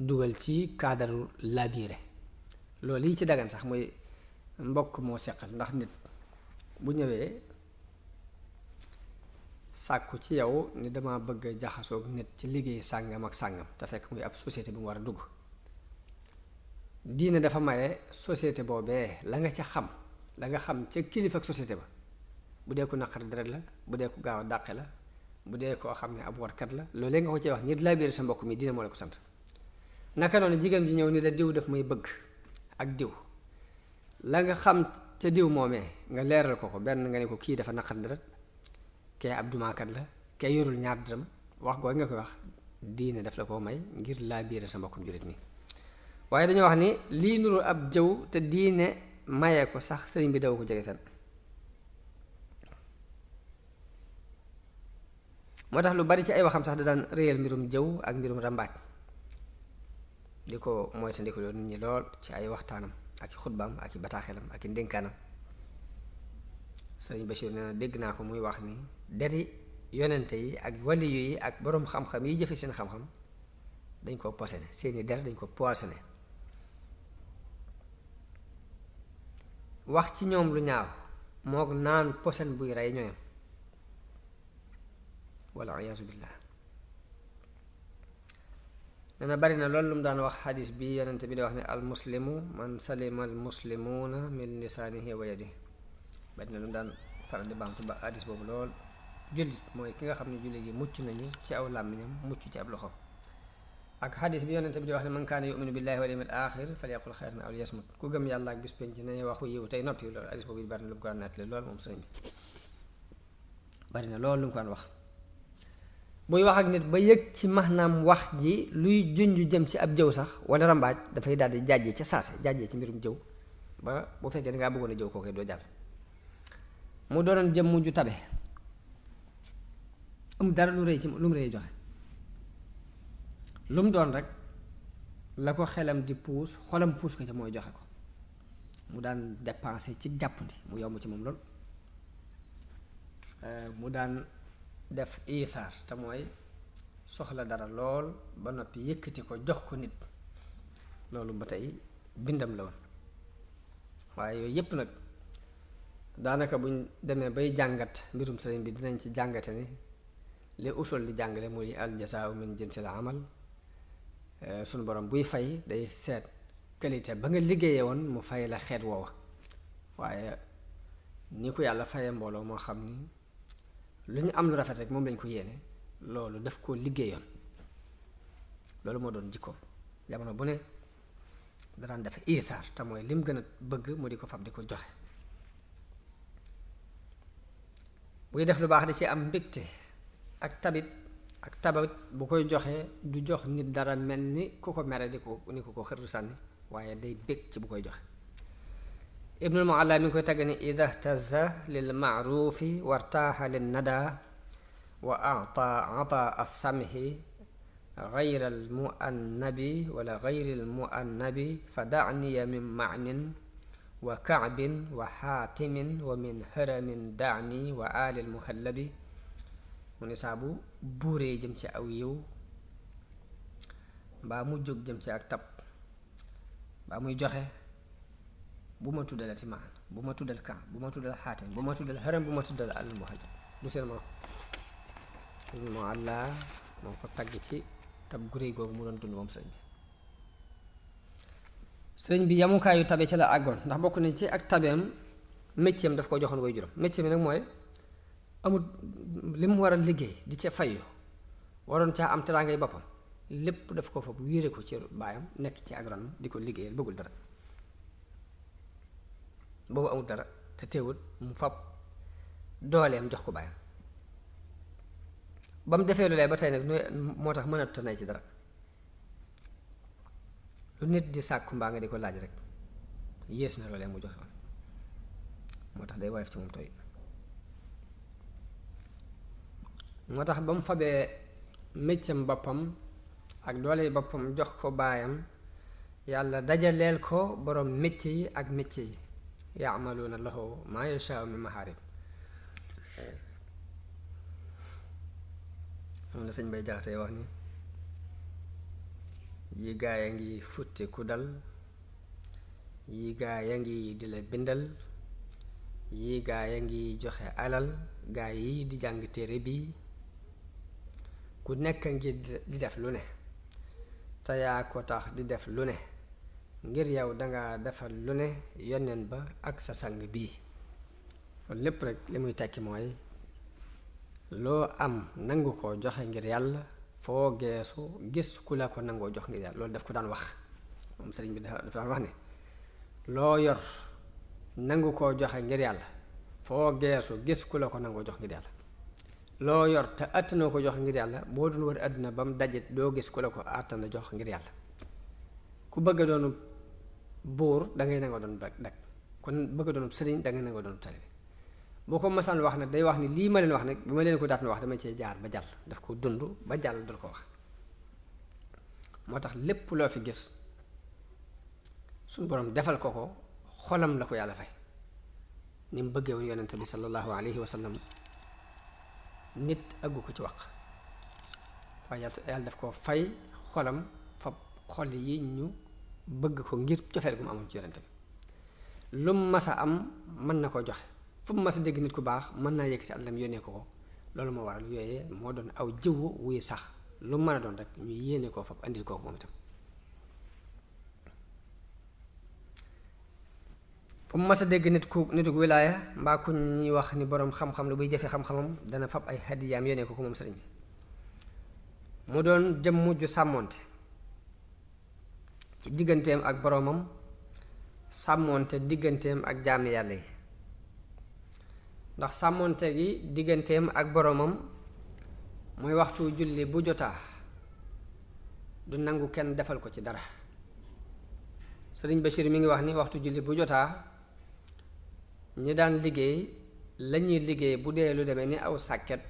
dugal ci kaadaru laabire loolu yi ci dagan sax mooy mbokk moo seqal ndax nit bu ñëwee sàkku ci yow ni dama bëgg jaxasoog nit ci liggéey sàngam ak sàngam te fekk muy ab société bu mu war a dugg diine dafa maye société boobee la nga ca xam la nga xam ca kilifa ak société ba bu dee ko naqari deret la bu dee ko gaaw a dàqe la bu dee koo xam ne ab warkat la loolu nga ko ci wax ngir laa biir sa mbokk mi diine moo la ko sant naka noonu jigéen ji ñëw ni la diw daf may bëgg ak diw la nga xam ca diw moomee nga leeral ko ko benn nga ne ko kii dafa naqari deret kee ab dumaakat la kee yorul ñaar dërëm wax googu nga koy wax diine daf la koo may ngir laa biir sa mbokkum jullit mi waaye dañoo wax ni lii nuru ab jëw te diine maye ko sax sëriñ bi daw ko jege fenn moo tax lu bari ci ay waxam sax da daan réyal mbirum jëw ak mbirum rambaaj di ko moytandiku loolu nit ñi lool ci ay waxtaanam ak i xutbaam ak i bataaxelam ak i ndénkaanam sëriñ Bachir nee na dégg naa ko muy wax ni deri yonente yi ak waliyu yi ak boroom xam-xam yi jëfe seen xam-xam dañ ko posene seeni der dañ ko poisonné wax ci ñoom lu ñaaw mook naan posen buy rey ñooyam walla iyaazu billaah nee na bari na loolu lu mu daan wax xadis bi yonente bi di wax ne al muslimu man salima al muslimuuna min lisaanihi wa yadihi bari na lu mu daan faral di baamtu ba xadis boobu lool jullit mooy ki nga xam ne jullit yi mucc nañu ci aw làmmiñam mucc ci ab loxo ak xadis bi yonente bi di wax ne man kaana yuminu billahi wal yawmil axir falyaqul xayran aw liyasmut ku gëm yàlla ak bis penc nañu waxu yiw tey noppi loolu xadis boobu bari na lu mu ko daan nettali lool moom sëriñ bi bari na loolu lu mu ko daan wax buy wax ak nit ba yëg ci maanaam wax ji luy junj jëm ci ab jëw sax wala rambaaj dafay daal di jàjjee ca saase jàjjee ci mbirum jëw ba bu fekkee dangaa bëggoon a jëw kooku doo jàll mu doonoon jëm mujj tabe am dara lu rëy ci lu mu rëy joxe lu mu doon rek la ko xelam di puus xolam puus ko ca mooy joxe ko mu daan dépensé ci jàppandi mu yomb ci moom lool mu daan def isaar te mooy soxla dara lool ba noppi yëkkati ko jox ko nit loolu ba tey bindam la woon waaye yooyu yépp nag daanaka buñ demee bay jàngat mbirum sëriñ bi dinañ ci jàngate ni li usul di jàngale muy al jasaa'u min jinsil amal sunu borom buy fay day seet qualité ba nga liggéeyee woon mu fay la xeet woowa. waaye ni ko yàlla faye mbooloo moo xam ni lu ñu am lu rafet rek moom lañ ko yéene, loolu daf koo liggéeyoon. loolu moo doon jikkoom jamono bu ne danaan def isaar te mooy lim gën a bëgg mu di ko fab di ko joxe. buy def lu baax di ci am mbégte ak tabit bu koy joxee du jox nit dara mel ni ku ko mere di ko ni ko xërtu sànni, waaye day bég ci bu koy joxe. Ibnul Mualla mi ngi koy tagg ni ida htaza lil maarufi wartaaxa lin nada wa ata as-samhi gayra al muannabi wala gayri al muannabi fa daniya min maanin wa kaabin wa xaatimin wa min haramin daani wa alil muhallabi. mu ne saabu buuree jëm ci aw yiw mbaa mu jóg jëm ci ak tab mbaa muy joxe bu ma tuddal atimaan, bu ma tuddal kan, bu ma tuddal xaatim, bu ma tuddal haram, bu ma tuddal alil muhallab. du seen moom moo àllaa moo ko tagg ci tab guréy googu mu doon dund moom sëriñ bi yamukaayu tabe ci la àggoon, ndax bokk na ci ak tabeem métier daf ko joxoon way juróom. métier mi nag mooy amul li mu war a liggéey di ca fayu waroon caa am teraangay boppam lépp daf ko fa bu wéere ko ci baayam nekk ci agronome di ko liggéeyal bëggul dara. boobu amul dara te teewul mu fab dooleem jox ko baayam ba mu defee lu lay ba tey nag moo tax mënatu nay ci dara. lu nit di sàkku mbaa nga di ko laaj rek yées na loolee mu joxoon, moo tax day woyof ci moom tooy. moo tax ba mu fabee méccam boppam ak doole boppam jox ko baayam, yàlla dajaleel ko boroom métier yi ak métier yi yaamaluuna lahu maa yashaau min mahaarib. am na sëñ bay jaxatee wax ni yi gaay a ngi futti ku dal, yi gaay a ngi di la bindal, yi gaay a ngi joxe alal, gaay yi di jàng téere bi, ku nekk ngi di def lu ne te yaa ko tax di def lu ne, ngir yow danga defal lu ne yoneen ba ak sa sang bii. loolu lépp rek li muy tekki mooy loo am nangu ko joxe ngir yàlla, foo geesu gis ku la ko nangoo jox ngir yàlla. loolu daf ko daan wax moom sëriñ bi dafa daan wax ne loo yor nangu koo joxe ngir yàlla, foo geesu gis ku la ko nangoo jox ngir yàlla. loo yor te àttanoo ko jox ngir yàlla, boo doon wër àdduna ba mu dajit doo gis ku la ko àttana jox ngir yàlla. ku bëgg a doonu buur dangay nangoo doon dag kon bëgg a doonu sëriñ dangay nangoo doonu talibe. boo ko masaan wax nag day wax ni lii ma leen wax nag bi ma leen ko daat na wax dama cee jaar ba jàll, daf ko dund ba jàll dul ko wax. moo tax lépp loo fi gis suñu borom defal ko xolam la ko yàlla fay, ni mu bëggee woon yonente bi sallallahu alayhi wa sallam. nit aggu ko ci wax waaye yàlla daf ko fay xolam fa xol yi ñu bëgg ko ngir cofeel gu mu amoon ci yonente bi. lu mu mas a am mën na ko joxe, fu mu mas a dégg nit ku baax mën naa yëkkati àllam yónnee ko loolu moo waral yooyee moo doon aw jiwu wuy sax lu mën a doon rek ñu yéene koo fab andil kooku moom itam. fu mu mas a dégg nitu wilaaya mbaa ku ñuy wax ni boroom xam-xam la buy jëfe xam-xamam dana fab ay hadiyaam yónnee ko moom sëriñ bi. mu doon jëmm ju sàmmoonte ci digganteem ak boroomam, sàmmoonte digganteem ak jaami yàlla yi. ndax sàmmoonte gi digganteem ak boroomam muy waxtu julli bu jotaa du nangu kenn defal ko ci dara. sëriñ Bachir mi ngi wax ni waxtu julli bu jotaa ñi daan liggéey lañuy liggéey bu dee lu demee ni aw sàkket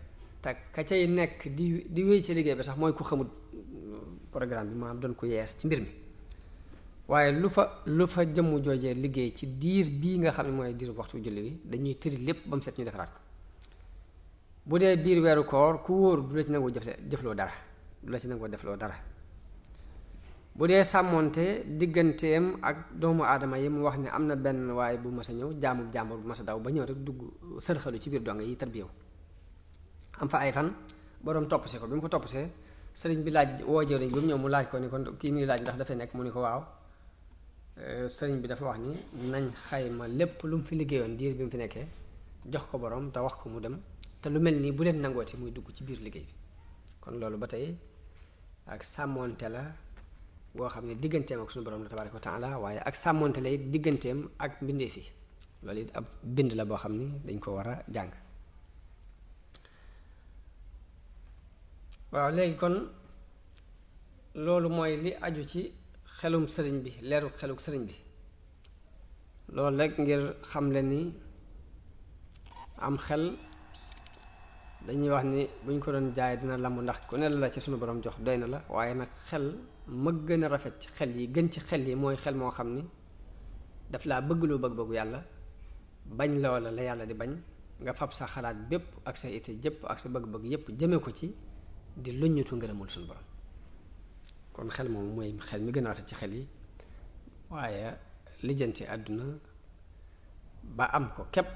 te ka cay nekk di wéy ci liggéey bi sax mooy ku xamul programme bi maanaam doon ko yees ci mbir mi. waaye lu fa jëmm joojee liggéey ci diir bii nga xam ne mooy diir waxtu julli bi dañuy tëri lépp ba mu set ñu defaraat ko. bu dee biir weeru koor ku wóor du la ci nangoo jëfloo dara, du la ci nangoo defloo dara. bu dee sàmmoonte digganteem ak doomu aadama yi mu wax ne am na benn waaye bu mas a ñëw jàmbur bu mas a daw ba ñëw rek dugg sërxalu ci biir donga yi tarbiyewu am fa ay fan boroom toppsee ko. bi mu ko toppsee sëriñ bi laaj woo jëwriñ bi mu ñëw mu laaj ko ni kon kii muy laaj ndax dafay nekk mu ni ko waaw sëriñ bi dafa wax ni nañ xayma lépp lu mu fi liggéeyoon diir bi mu fi nekkee jox ko borom te wax ko mu dem te lu mel nii bu leen nangooti muy dugg ci biir liggéey bi kon loolu ba tey ak sàmmoonte la boo xam ne digganteem ak suñu borom la tabaaraka wa taala waaye ak sàmmoonte la it digganteem ak mbindeef yi loolu it ab bind la boo xam ni dañ ko war a jàng. waaw léegi kon loolu mooy li aju ci xelum sëriñ bi leeru xeluk sëriñ bi loolu rek ngir xamle ni am xel dañuy wax ni buñ ko doon jaay dina lamb ndax ku ne la ci sunu borom jox doy na la waaye nag xel ma gën a rafet ci xel yi gën ci xel yi mooy xel moo xam ni daf laa bëgg loo bëgg-bëggu yàlla bañ loola la yàlla di bañ nga fab sa xalaat bépp ak sa ité jëpp ak sa bëgg-bëgg yépp jëme ko ci di luññutu ngërëmul suñu borom kon xel moom mooy xel mi gën a rafet ci xel yi waaye lijjanti àdduna ba am ko képp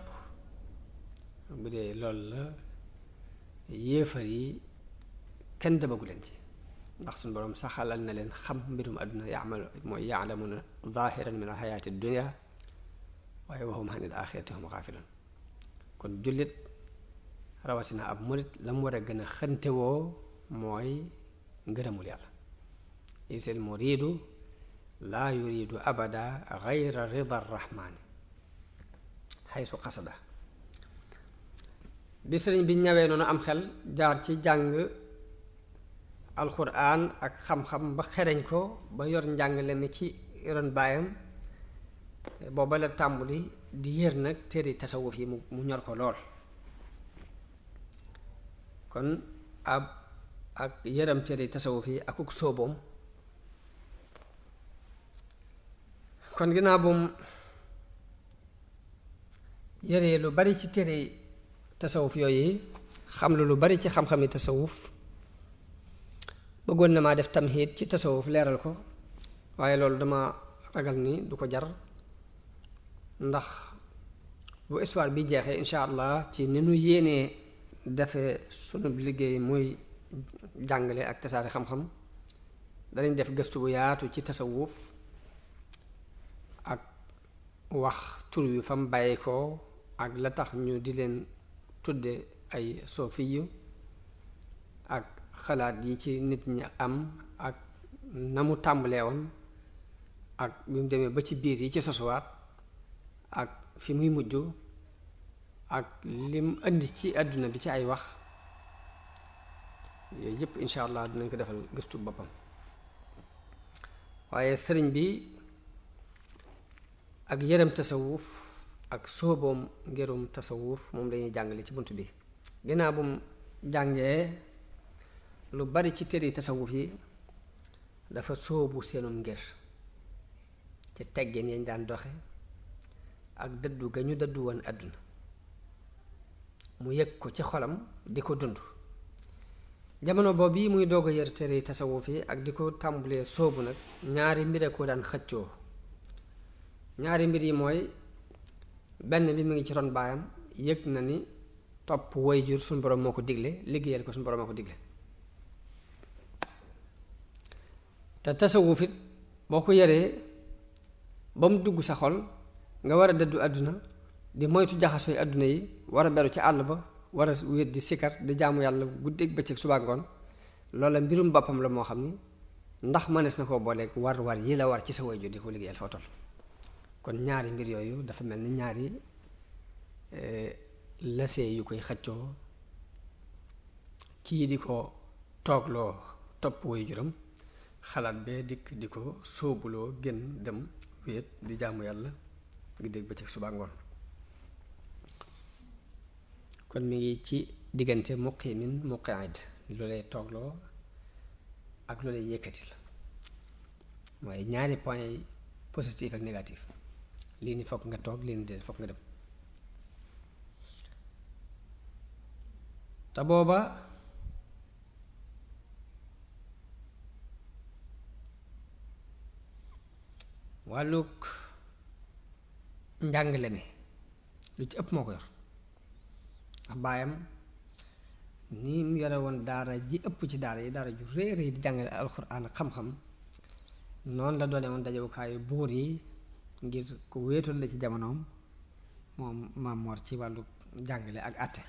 bu dee loolu la yéefar yi kenn demagu leen ci ndax suñu borom saxalal na leen xam mbirum àdduna yaamal mooy yaalamuna zahiran min alxayaati dunia waaye waxum anil axirati hum xaafiloon kon jullit rawatina ab murit la mu war a gën a xëntewoo mooy ngërëmul yàlla isil muridu laa yuridu abada gayra rida rahmaani xaysu xasada bi sëriñ bi ñawee noonu am xel jaar ci jàng alxuraan ak xam-xam ba xereñ ko ba yor njàngale mi ci ron baayam booba la tàmbuli di yër nag téere tasawuf yi mu ñor ko lool kon ab ak yëram téere tasawuf yi akuk sóoboom kon ginnaaw bu mu yëree lu bari ci téere tasawuf yooyu xam lu bari ci xam-xami tasawuf bëggoon na maa def tamhid ci tasawuf leeral ko waaye loolu dama ragal ni du ko jar ndax bu histoire bi jeexee incha allah ci ni nu yéenee defee sunu liggéey muy jàngale ak tasaare xam-xam danañ def gëstu bu yaatu ci tasawuf ak wax tur wi fa mu bàyyi ko ak la tax ñu di leen tudde ay sofiyu ak xalaat yi ci nit ñi am ak na mu tàmbalee woon ak bi mu demee ba ci biir yi ci sosuwaat ak fi muy mujj ak lim indi ci àdduna bi ci ay wax yooyu yëpp incha allah dinañ ko defal gëstu boppam waaye sëriñ bi ak yërëm tasawuf ak sóoboom ngerum tasawuf moom lañuy jàngale ci bunt bi ginnaaw bu mu jàngee lu bari ci téere tasawuf yi dafa sóobu seenum ngir ci teggin yañ daan doxe ak dëddu ga ñu dëddu woon àdduna mu yëg ko ci xolam di ko dund jamono boobu yi muy doog a yër téere tasawuf yi ak di ko tàmbulee sóobu nag ñaari mbir a ko daan xëccoo ñaari mbir yi mooy benn bi mu ngi ci ron baayam yëg na ni topp waajur suñu borom moo ko digle liggéeyal ko suñu borom moo ko digle te tasawuf it boo ko yaree ba mu dugg sa xol nga war a dëddu àdduna di moytu jaxasooy àdduna yi war a beru ci àll ba war a wéet di sikar di jaamu yàlla guddeeg bëccëg suba ngoon loola mbirum boppam la moo xam ni ndax mënees na koo booleeg war yi la war ci sa waajur di ko liggéeyal foo toll kon ñaari mbir yooyu dafa mel ni ñaari lasee yu koy xëccoo kii di ko toogloo topp waajuram xalaat bee dikk di ko sóobuloo gën dem wéet di jaamu yàlla guddeeg bëccëg suba ngoon kon mi ngi ci diggante muqimin muqaid lu lay toogloo ak lu lay yëkkati la mooy ñaari point yi positif ak négatif lii ni fokk nga toog lii ni déedéet fokk nga dem te booba wàllug njàngale mi lu ci ëpp moo ko yor ndax baayam ni mu yore woon daara ji ëpp ci daara yi daara ju réer yi di jàngale alxuraan ak xam-xam noonu la doone woon dajewukaayu buur yi ngir ku wéetoon la ci jamonoom moom Maam Mor ci wàllu jàngale ak àtte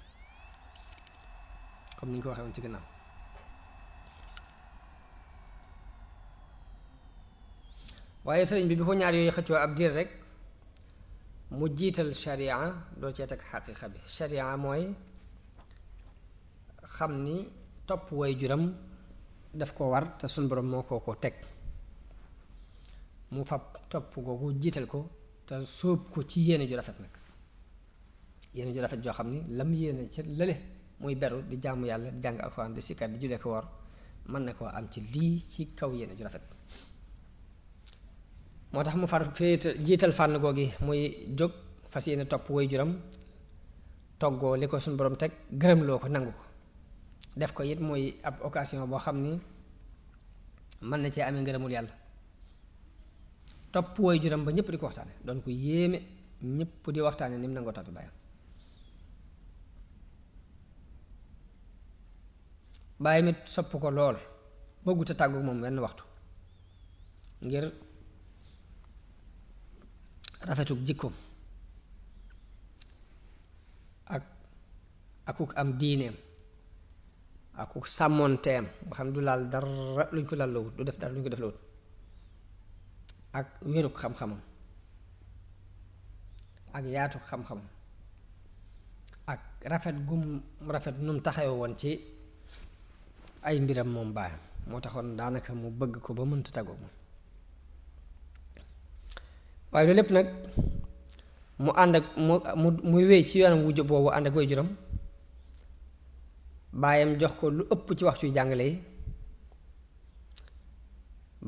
comme ni ñu ko waxee woon ci gannaaw. waaye sëriñ bi ko ñaar yooyu xëccoo ab diir rek mu jiital sharia doo cee teg xaqiiqa bi. sharia mooy xam ni topp way juram daf ko war te suñ borom moo ko teg mu fab topp googu jiital ko te sóob ko ci yéene ju rafet nag, yéene ju rafet joo xam ni lam yéene ca lële muy beru di jaamu yàlla di jàng alxuraan di sikkat di julee ko woor mën na koo am ci lii ci kaw yéene ju rafet. moo tax mu far féete jiital fànn googi muy jóg fas yéene topp way juram toggoo li ko suñu borom teg gërëmloo ko nangu ko def ko it mooy ab occasion boo xam ni mën na cee amee ngërëmul yàlla. topp way juram ba ñëpp di ko waxtaane doon ko yéeme ñëpp di waxtaane ni mu nangoo toppi baayam. bàyyi mit sopp ko lool bëggut a tàggu moom wenn waxtu ngir rafetuk jikkoom akuk am diineem akuk sàmmoonteem nga xam du laal dara luñ ko lallowut du def dara luñ ko def lawut ak wéruk xam-xamam ak yaatuk xam-xamam ak rafet gum rafet num taxawe woon ci ay mbiram moom baayam moo taxoon daanaka mu bëgg ko ba mënta tàggoog moom. waaye loolu lépp nag mu ànd ak muy wéy ci yoonam wu boobu ànd ak way juram baayam jox ko lu ëpp ci waxtu yu jàngale yi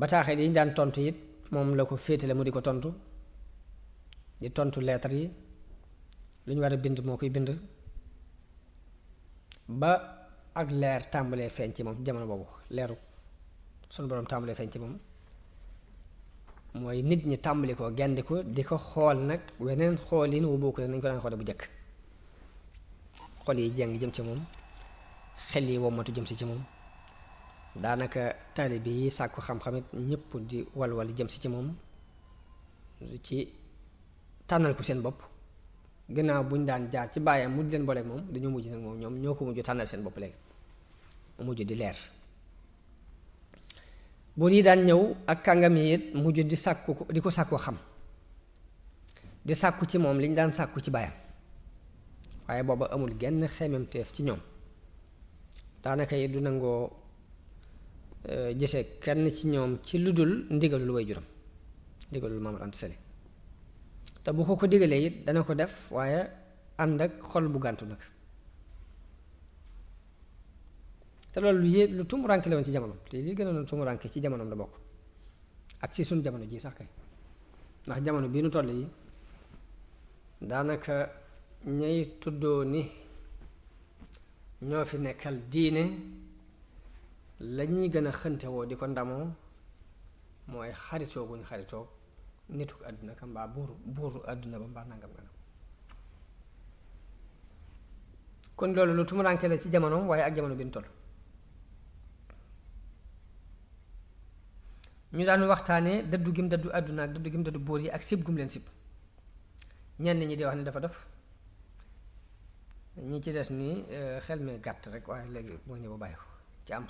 bataaxel yi ñu daan tontu it moom la ko féetale mu di ko tontu di tontu leetar yi lu ñu war a bind moo koy bind ba ak leer tàmbalee feeñ ci moom jamono boobu leeru sunu boroom tàmbalee feeñ ci moom mooy nit ñi tàmbali ko gendi ko di ko xool nag weneen xoolin wu bokk nañ ko daan xoole bu njëkk xol yi jeng jëm ci moom xel yi wommatu jëm si ci moom daanaka taalibe yi sàkku xam-xamit ñëpp di walwal jëm si ci moom ci tànnal ko seen bopp gannaaw bu ñu daan jaar ci baayam mujj leen booleeg moom dañoo mujj nag moom ñoom ñoo ko mujj tànnal seen bopp léegi mu mujj di leer. buur yi daan ñëw ak kàngam yi it mujj di sàkku di ko sàkku xam di sàkku ci moom li ñu daan sàkku ci baayam waaye booba amul genn xememteef ci ñoom daanaka yi du nangoo gisee kenn ci ñoom ci lu dul ndigalul way juram ndigalul Maam Mor Anta Sali te bu ko digalee it dana ko def waaye ànd ak xol bu gàntu nag te loolu lu tumuranke la woon ci jamonoom te li gën a tumuranke ci jamonoom la bokk ak ci suñ jamono ji sax kay ndax jamono bii nu toll yi daanaka ñay tuddoo ni ñoo fi nekkal diine lañuy gën a xëntewoo di ko ndamoo mooy xaritoo guñ xaritoo nituk àdduna ka mbaa buuru àdduna ba mbaa nangam nga kon loolu lu tumuranke la ci jamonoom waaye ak jamono bi nu toll ñu daan waxtaanee dëddu gim dëddu àdduna ak dëddu gim dëddu buur yi ak sib gum leen sib ñenn ñi di wax ni dafa dof ñi ci des ni xel mi gàtt rek waaye léegi moo ñëw ba bàyyi ko ci am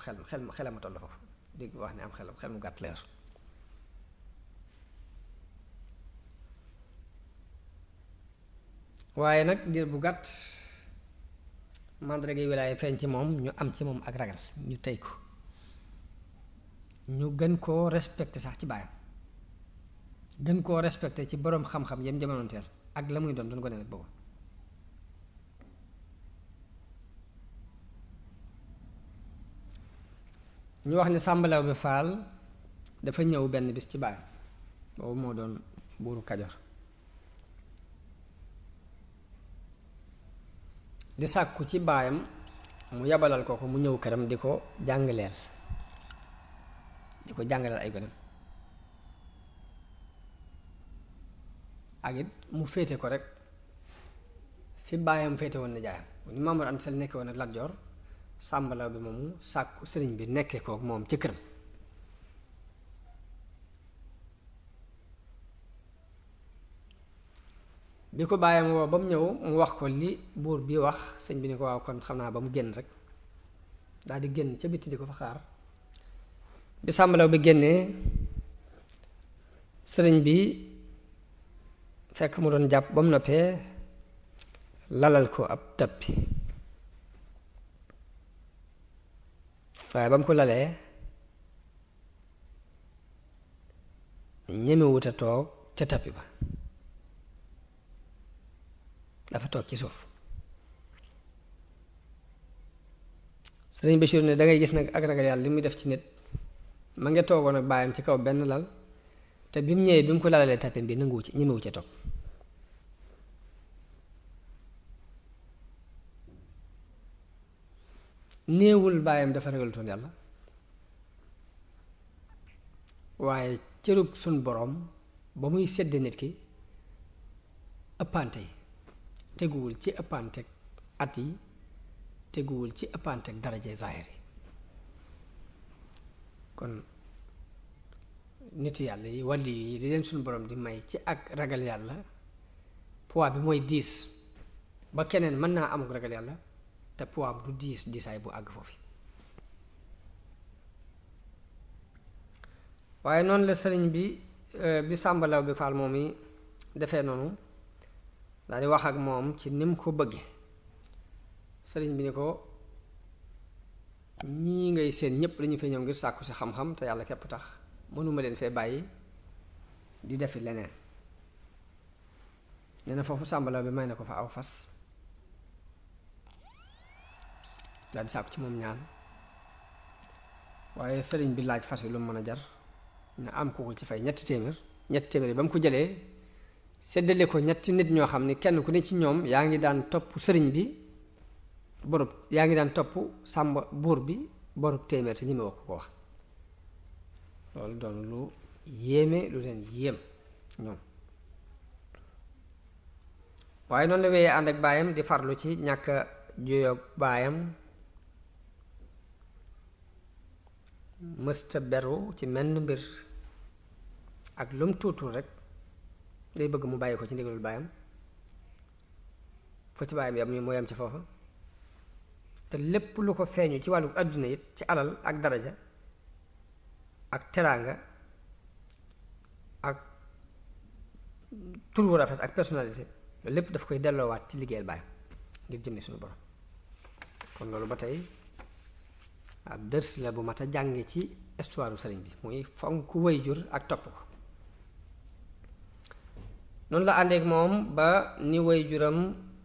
xel ma toll foofu dégg wax ni am xel mu gàtt leer waaye nag diir bu gàtt màndarga wilaaya feeñ ci moom ñu am ci moom ak ragal ñu tey ko ñu gën koo respecté sax ci baayam gën koo respecté ci boroom xam-xam yam jamonoonteel ak la muy doon ko ne nag boobu ñu wax ni sàmbalaw bi faal dafa ñëw benn bis ci baayam boobu moo doon buuru Kajoor di sàkku ci baayam mu yabalal ko mu ñëw këram di ko jàngaleel ay gonam ak it mu féete ko rek fi baayam féete woon na jaayam ni Maam Mor Anta Sali nekkee woon ak Lat Joor sàmbalaw bi moomu sàkku sëriñ bi nekkee kook moom ci këram bi ko bàyyam woo ba mu ñëw mu wax ko li buur bi wax sëñ bi ni ko waaw kon xam naa ba mu génn rek daal di génn ca bitti di ko fa xaar bi sàmbalaw bi génnee sëriñ bi fekk mu doon jàpp ba mu noppee lalal ko ab tappi waaye ba mu ko lalee ñemewut a toog ca tappi ba dafa toog ci suuf sëriñ Bachir ne dangay gis nag ak ragal yàlla li muy def ci nit ma nga toogoon ak baayam ci kaw benn lal te bi mu ñëwee bi mu ko lalalee tappi bi nanguwu ci ñemewu ca toog néewul baayam dafa ragalutoon yàlla waaye cërub suñ boroom ba muy sedde nit ki ëppante yi teguwul ci ëppanteeg at yi teguwul ci ëppanteeg daraje zahir yi kon nit yàlla yi wàlli yi di leen suñ boroom di may ci ak ragal yàlla poids bi mooy diis ba keneen mën naa amuk ragal yàlla te poids du diisaay bu àgg foofu waaye noonu la sëriñ bi sàmbalaw bi faal moom yi defee noonu daal di wax ak moom ci ni mu ko bëgge sëriñ bi ni ko ñii ngay seen ñépp dañu fee ñëw ngir sàkku si xam-xam te yàlla képp tax mënuma leen fee bàyyi di defi leneen nee na foofu sàmbalaw bi may na ko fa aw fas daal di sàkku ci moom ñaan waaye sëriñ bi laaj fas wi lu mu mën a jar na am ko ci fay ñetti téeméer yi ba mu ko jëlee séddale ko ñetti nit ñoo xam ni kenn ku ne ci ñoom yaa ngi daan topp sëriñ bi borub yaa ngi daan topp sàmba buur bi borub téeméer te ñi ma wax ko wax loolu doon lu yéeme lu leen yéem ñoom waaye noonu la wéyee ànd ak baayam di farlu ci ñàkk juyoog baayam mësta beru ci menn mbir ak lum tuutul rek day bëgg mu bàyyi ko ci ndigalul baayam foo ci baayam yam moo yam ci foofa te lépp lu ko feeñu ci wàllu àdduna it ci alal ak daraja ak teraanga ak tur wu rafet ak personnalité loolu lépp daf koy delloowaat ci liggéeyal baayam ngir jëmmi suñu borom kon loolu ba tey ab dërs la bu mat a jànge ci histoire sëriñ bi muy fonk waajur ak topp ko noonu la àndeek moom ba ni waajuram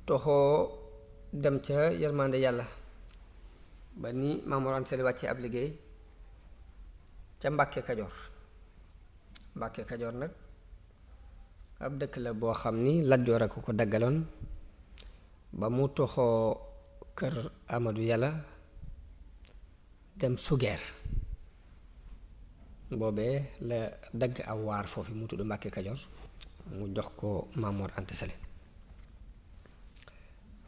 toxoo dem ca yërmande yàlla ba ni Maam Mor Anta Sali wàccee ab liggéey ca Mbàkke Kajoor Mbàkke Kajoor nag ab dëkk la boo xam ni Lat Joor ak ko daggaloon ba mu toxoo kër Amadou Yàlla dem Sugeer boobee la dagg aw waar foofu mu tudd Mbàkke Kajoor mu jox ko Maam Mor Anta Sali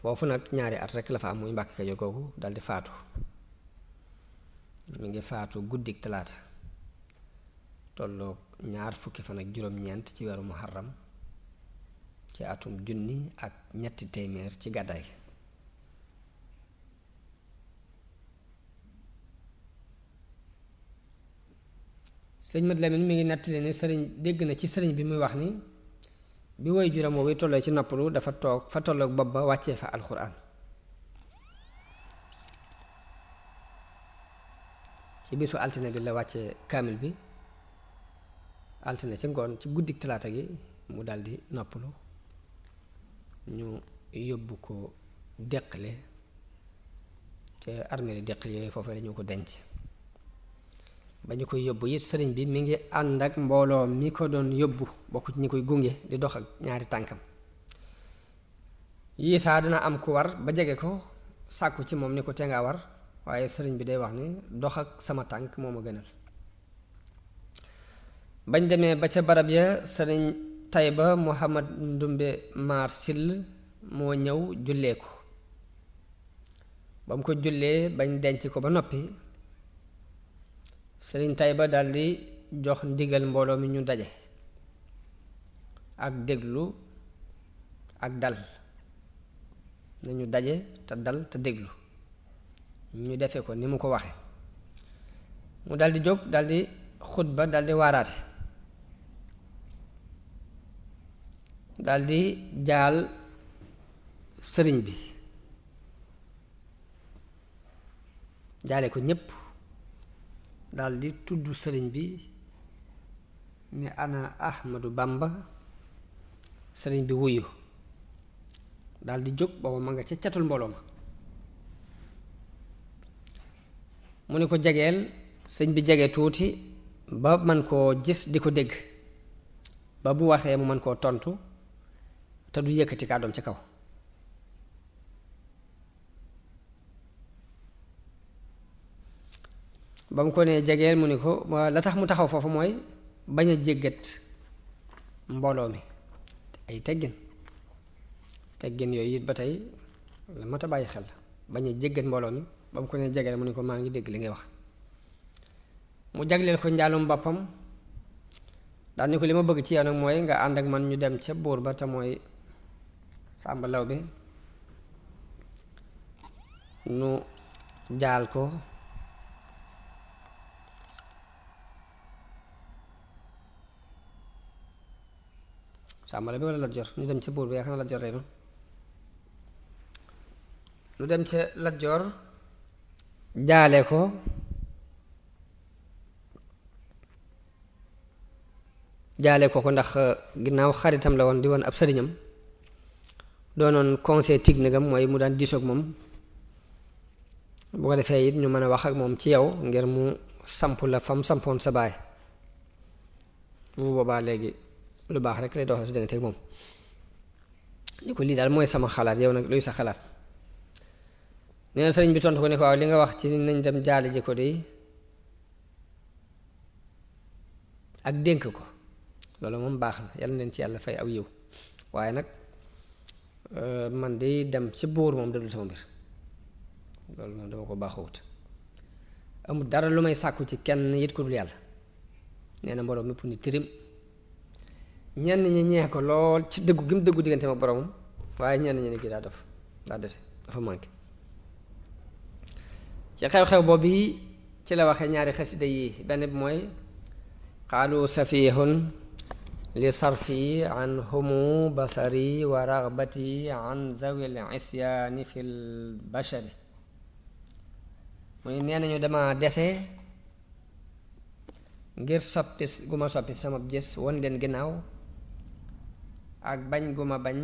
foofu nag ñaari at rekk la fa am muy Mbàkke Kajoor kooku daldi faatu mi ngi faatu guddik talaata tolloog ñaar fukki fan ak juróom-ñeent ci weeru muharram ci atum 1300 ci gàddaay sëriñ Mat Lamin mi ngi nettali ni sëriñ dégg na ci sëriñ bi muy wax ni bi woy juram woowu tollee ci noppalu dafa toog fa tolloog bopp ba wàccee fa alxuraan ci bisu altine bi la wàccee kaamil bi altine ci ngoon ci guddik talaata gi mu daldi noppalu ñu yóbbu ko deqale te armée li deqale yooyu foofu lañu ko denc ba ñu koy yóbbu it sëriñ bi mi ngi ànd ak mbooloo mi ko doon yóbbu bokk ci ñi koy gunge di dox ak ñaari tànkam yii saa dina am ku war ba jege ko sàkku ci moom ni ko te nga war waaye sëriñ bi day wax ni dox ak sama tànk moo ma gënal bañ demee ba ca barab ya sëriñ Tayba Muhammad Ndumbe Maar Sill moo ñëw jullee ko ba mu ko jullee bañ denc ko ba noppi sëriñ Tayba daldi jox ndigal mbooloo mi ñu daje ak déglu ak dal, nañu daje te dal te déglu. ñu defe ko ni mu ko waxe mu daldi jóg daldi xutba daldi waaraate, daldi jaal sëriñ bi, jaale ko ñépp, daldi tudd sëriñ bi ni ana Ahmadu Bamba. sëriñ bi wuyu daldi jóg, booba ma nga ca catul mbooloo ma. mu ni ko jegeel, sëñ bi jege tuuti ba man koo gis di ko dégg, ba bu waxee mu man koo tontu te du yëkkati kàddoom ci kaw. ba mu ko nee jegeel mu ni ko la tax mu taxaw foofu mooy bañ a jéggat mbooloo mi, ay teggin yooyu it ba tey la mat a bàyyi xel, bañ a jéggat mbooloo mi. ba mu ko nee jegeel mu ni ko maa ngi dégg li ngay wax. mu jagleel ko njaalum boppam daal ni ko li ma bëgg ci yow nag mooy nga ànd ak man ñu dem ca buur ba te mooy Sàmba Lawbe, nu jaal ko Sàmba Lawbe walla Lat Joor, ñu dem ca buur ba, yaakaar na Lat Joor lay doon. nu dem ca Lat Joor jaale ko ndax ginnaaw xaritam la woon, di woon ab sëriñam, doonoon conseil technique am, mooy mu daan diisoog moom. bu ko defee it ñu mën a wax ak moom ci yow ngir mu samp la fam sampoon sa baay. bu boobaa léegi lu baax rek lay doxal si diggante ak moom. ni ko lii daal mooy sama xalaat, yow nag luy sa xalaat. nee na sëriñ bi tontu ko ne ko waaw li nga wax ci nañ dem jaale ji ko de ak dénk ko loolu moom baax na, yàlla leen ci yàlla fay aw yiw, waaye nag man di dem ci buur moom dadul sama mbir, loolu moom dama ko baaxawut. amul dara lu may sàkku ci kenn it ku dul yàlla. nee na mbooloo mépp ni tirim, ñenn ñi ñeex ko lool ci dëggu gi mu dëggu diggante ma boromam, waaye ñenn ñi ne kii daa dese dafa manqué. ci xew-xew boobu ci la waxee ñaari xasida yi, benn bi mooy qaalu safihun li sarfi an humu basari wa ragbati an zawil isyaani fil bashari. muy nee nañu dama dese ngir soppi gu ma soppi sama gis won leen ginnaaw ak bañ gu ma bañ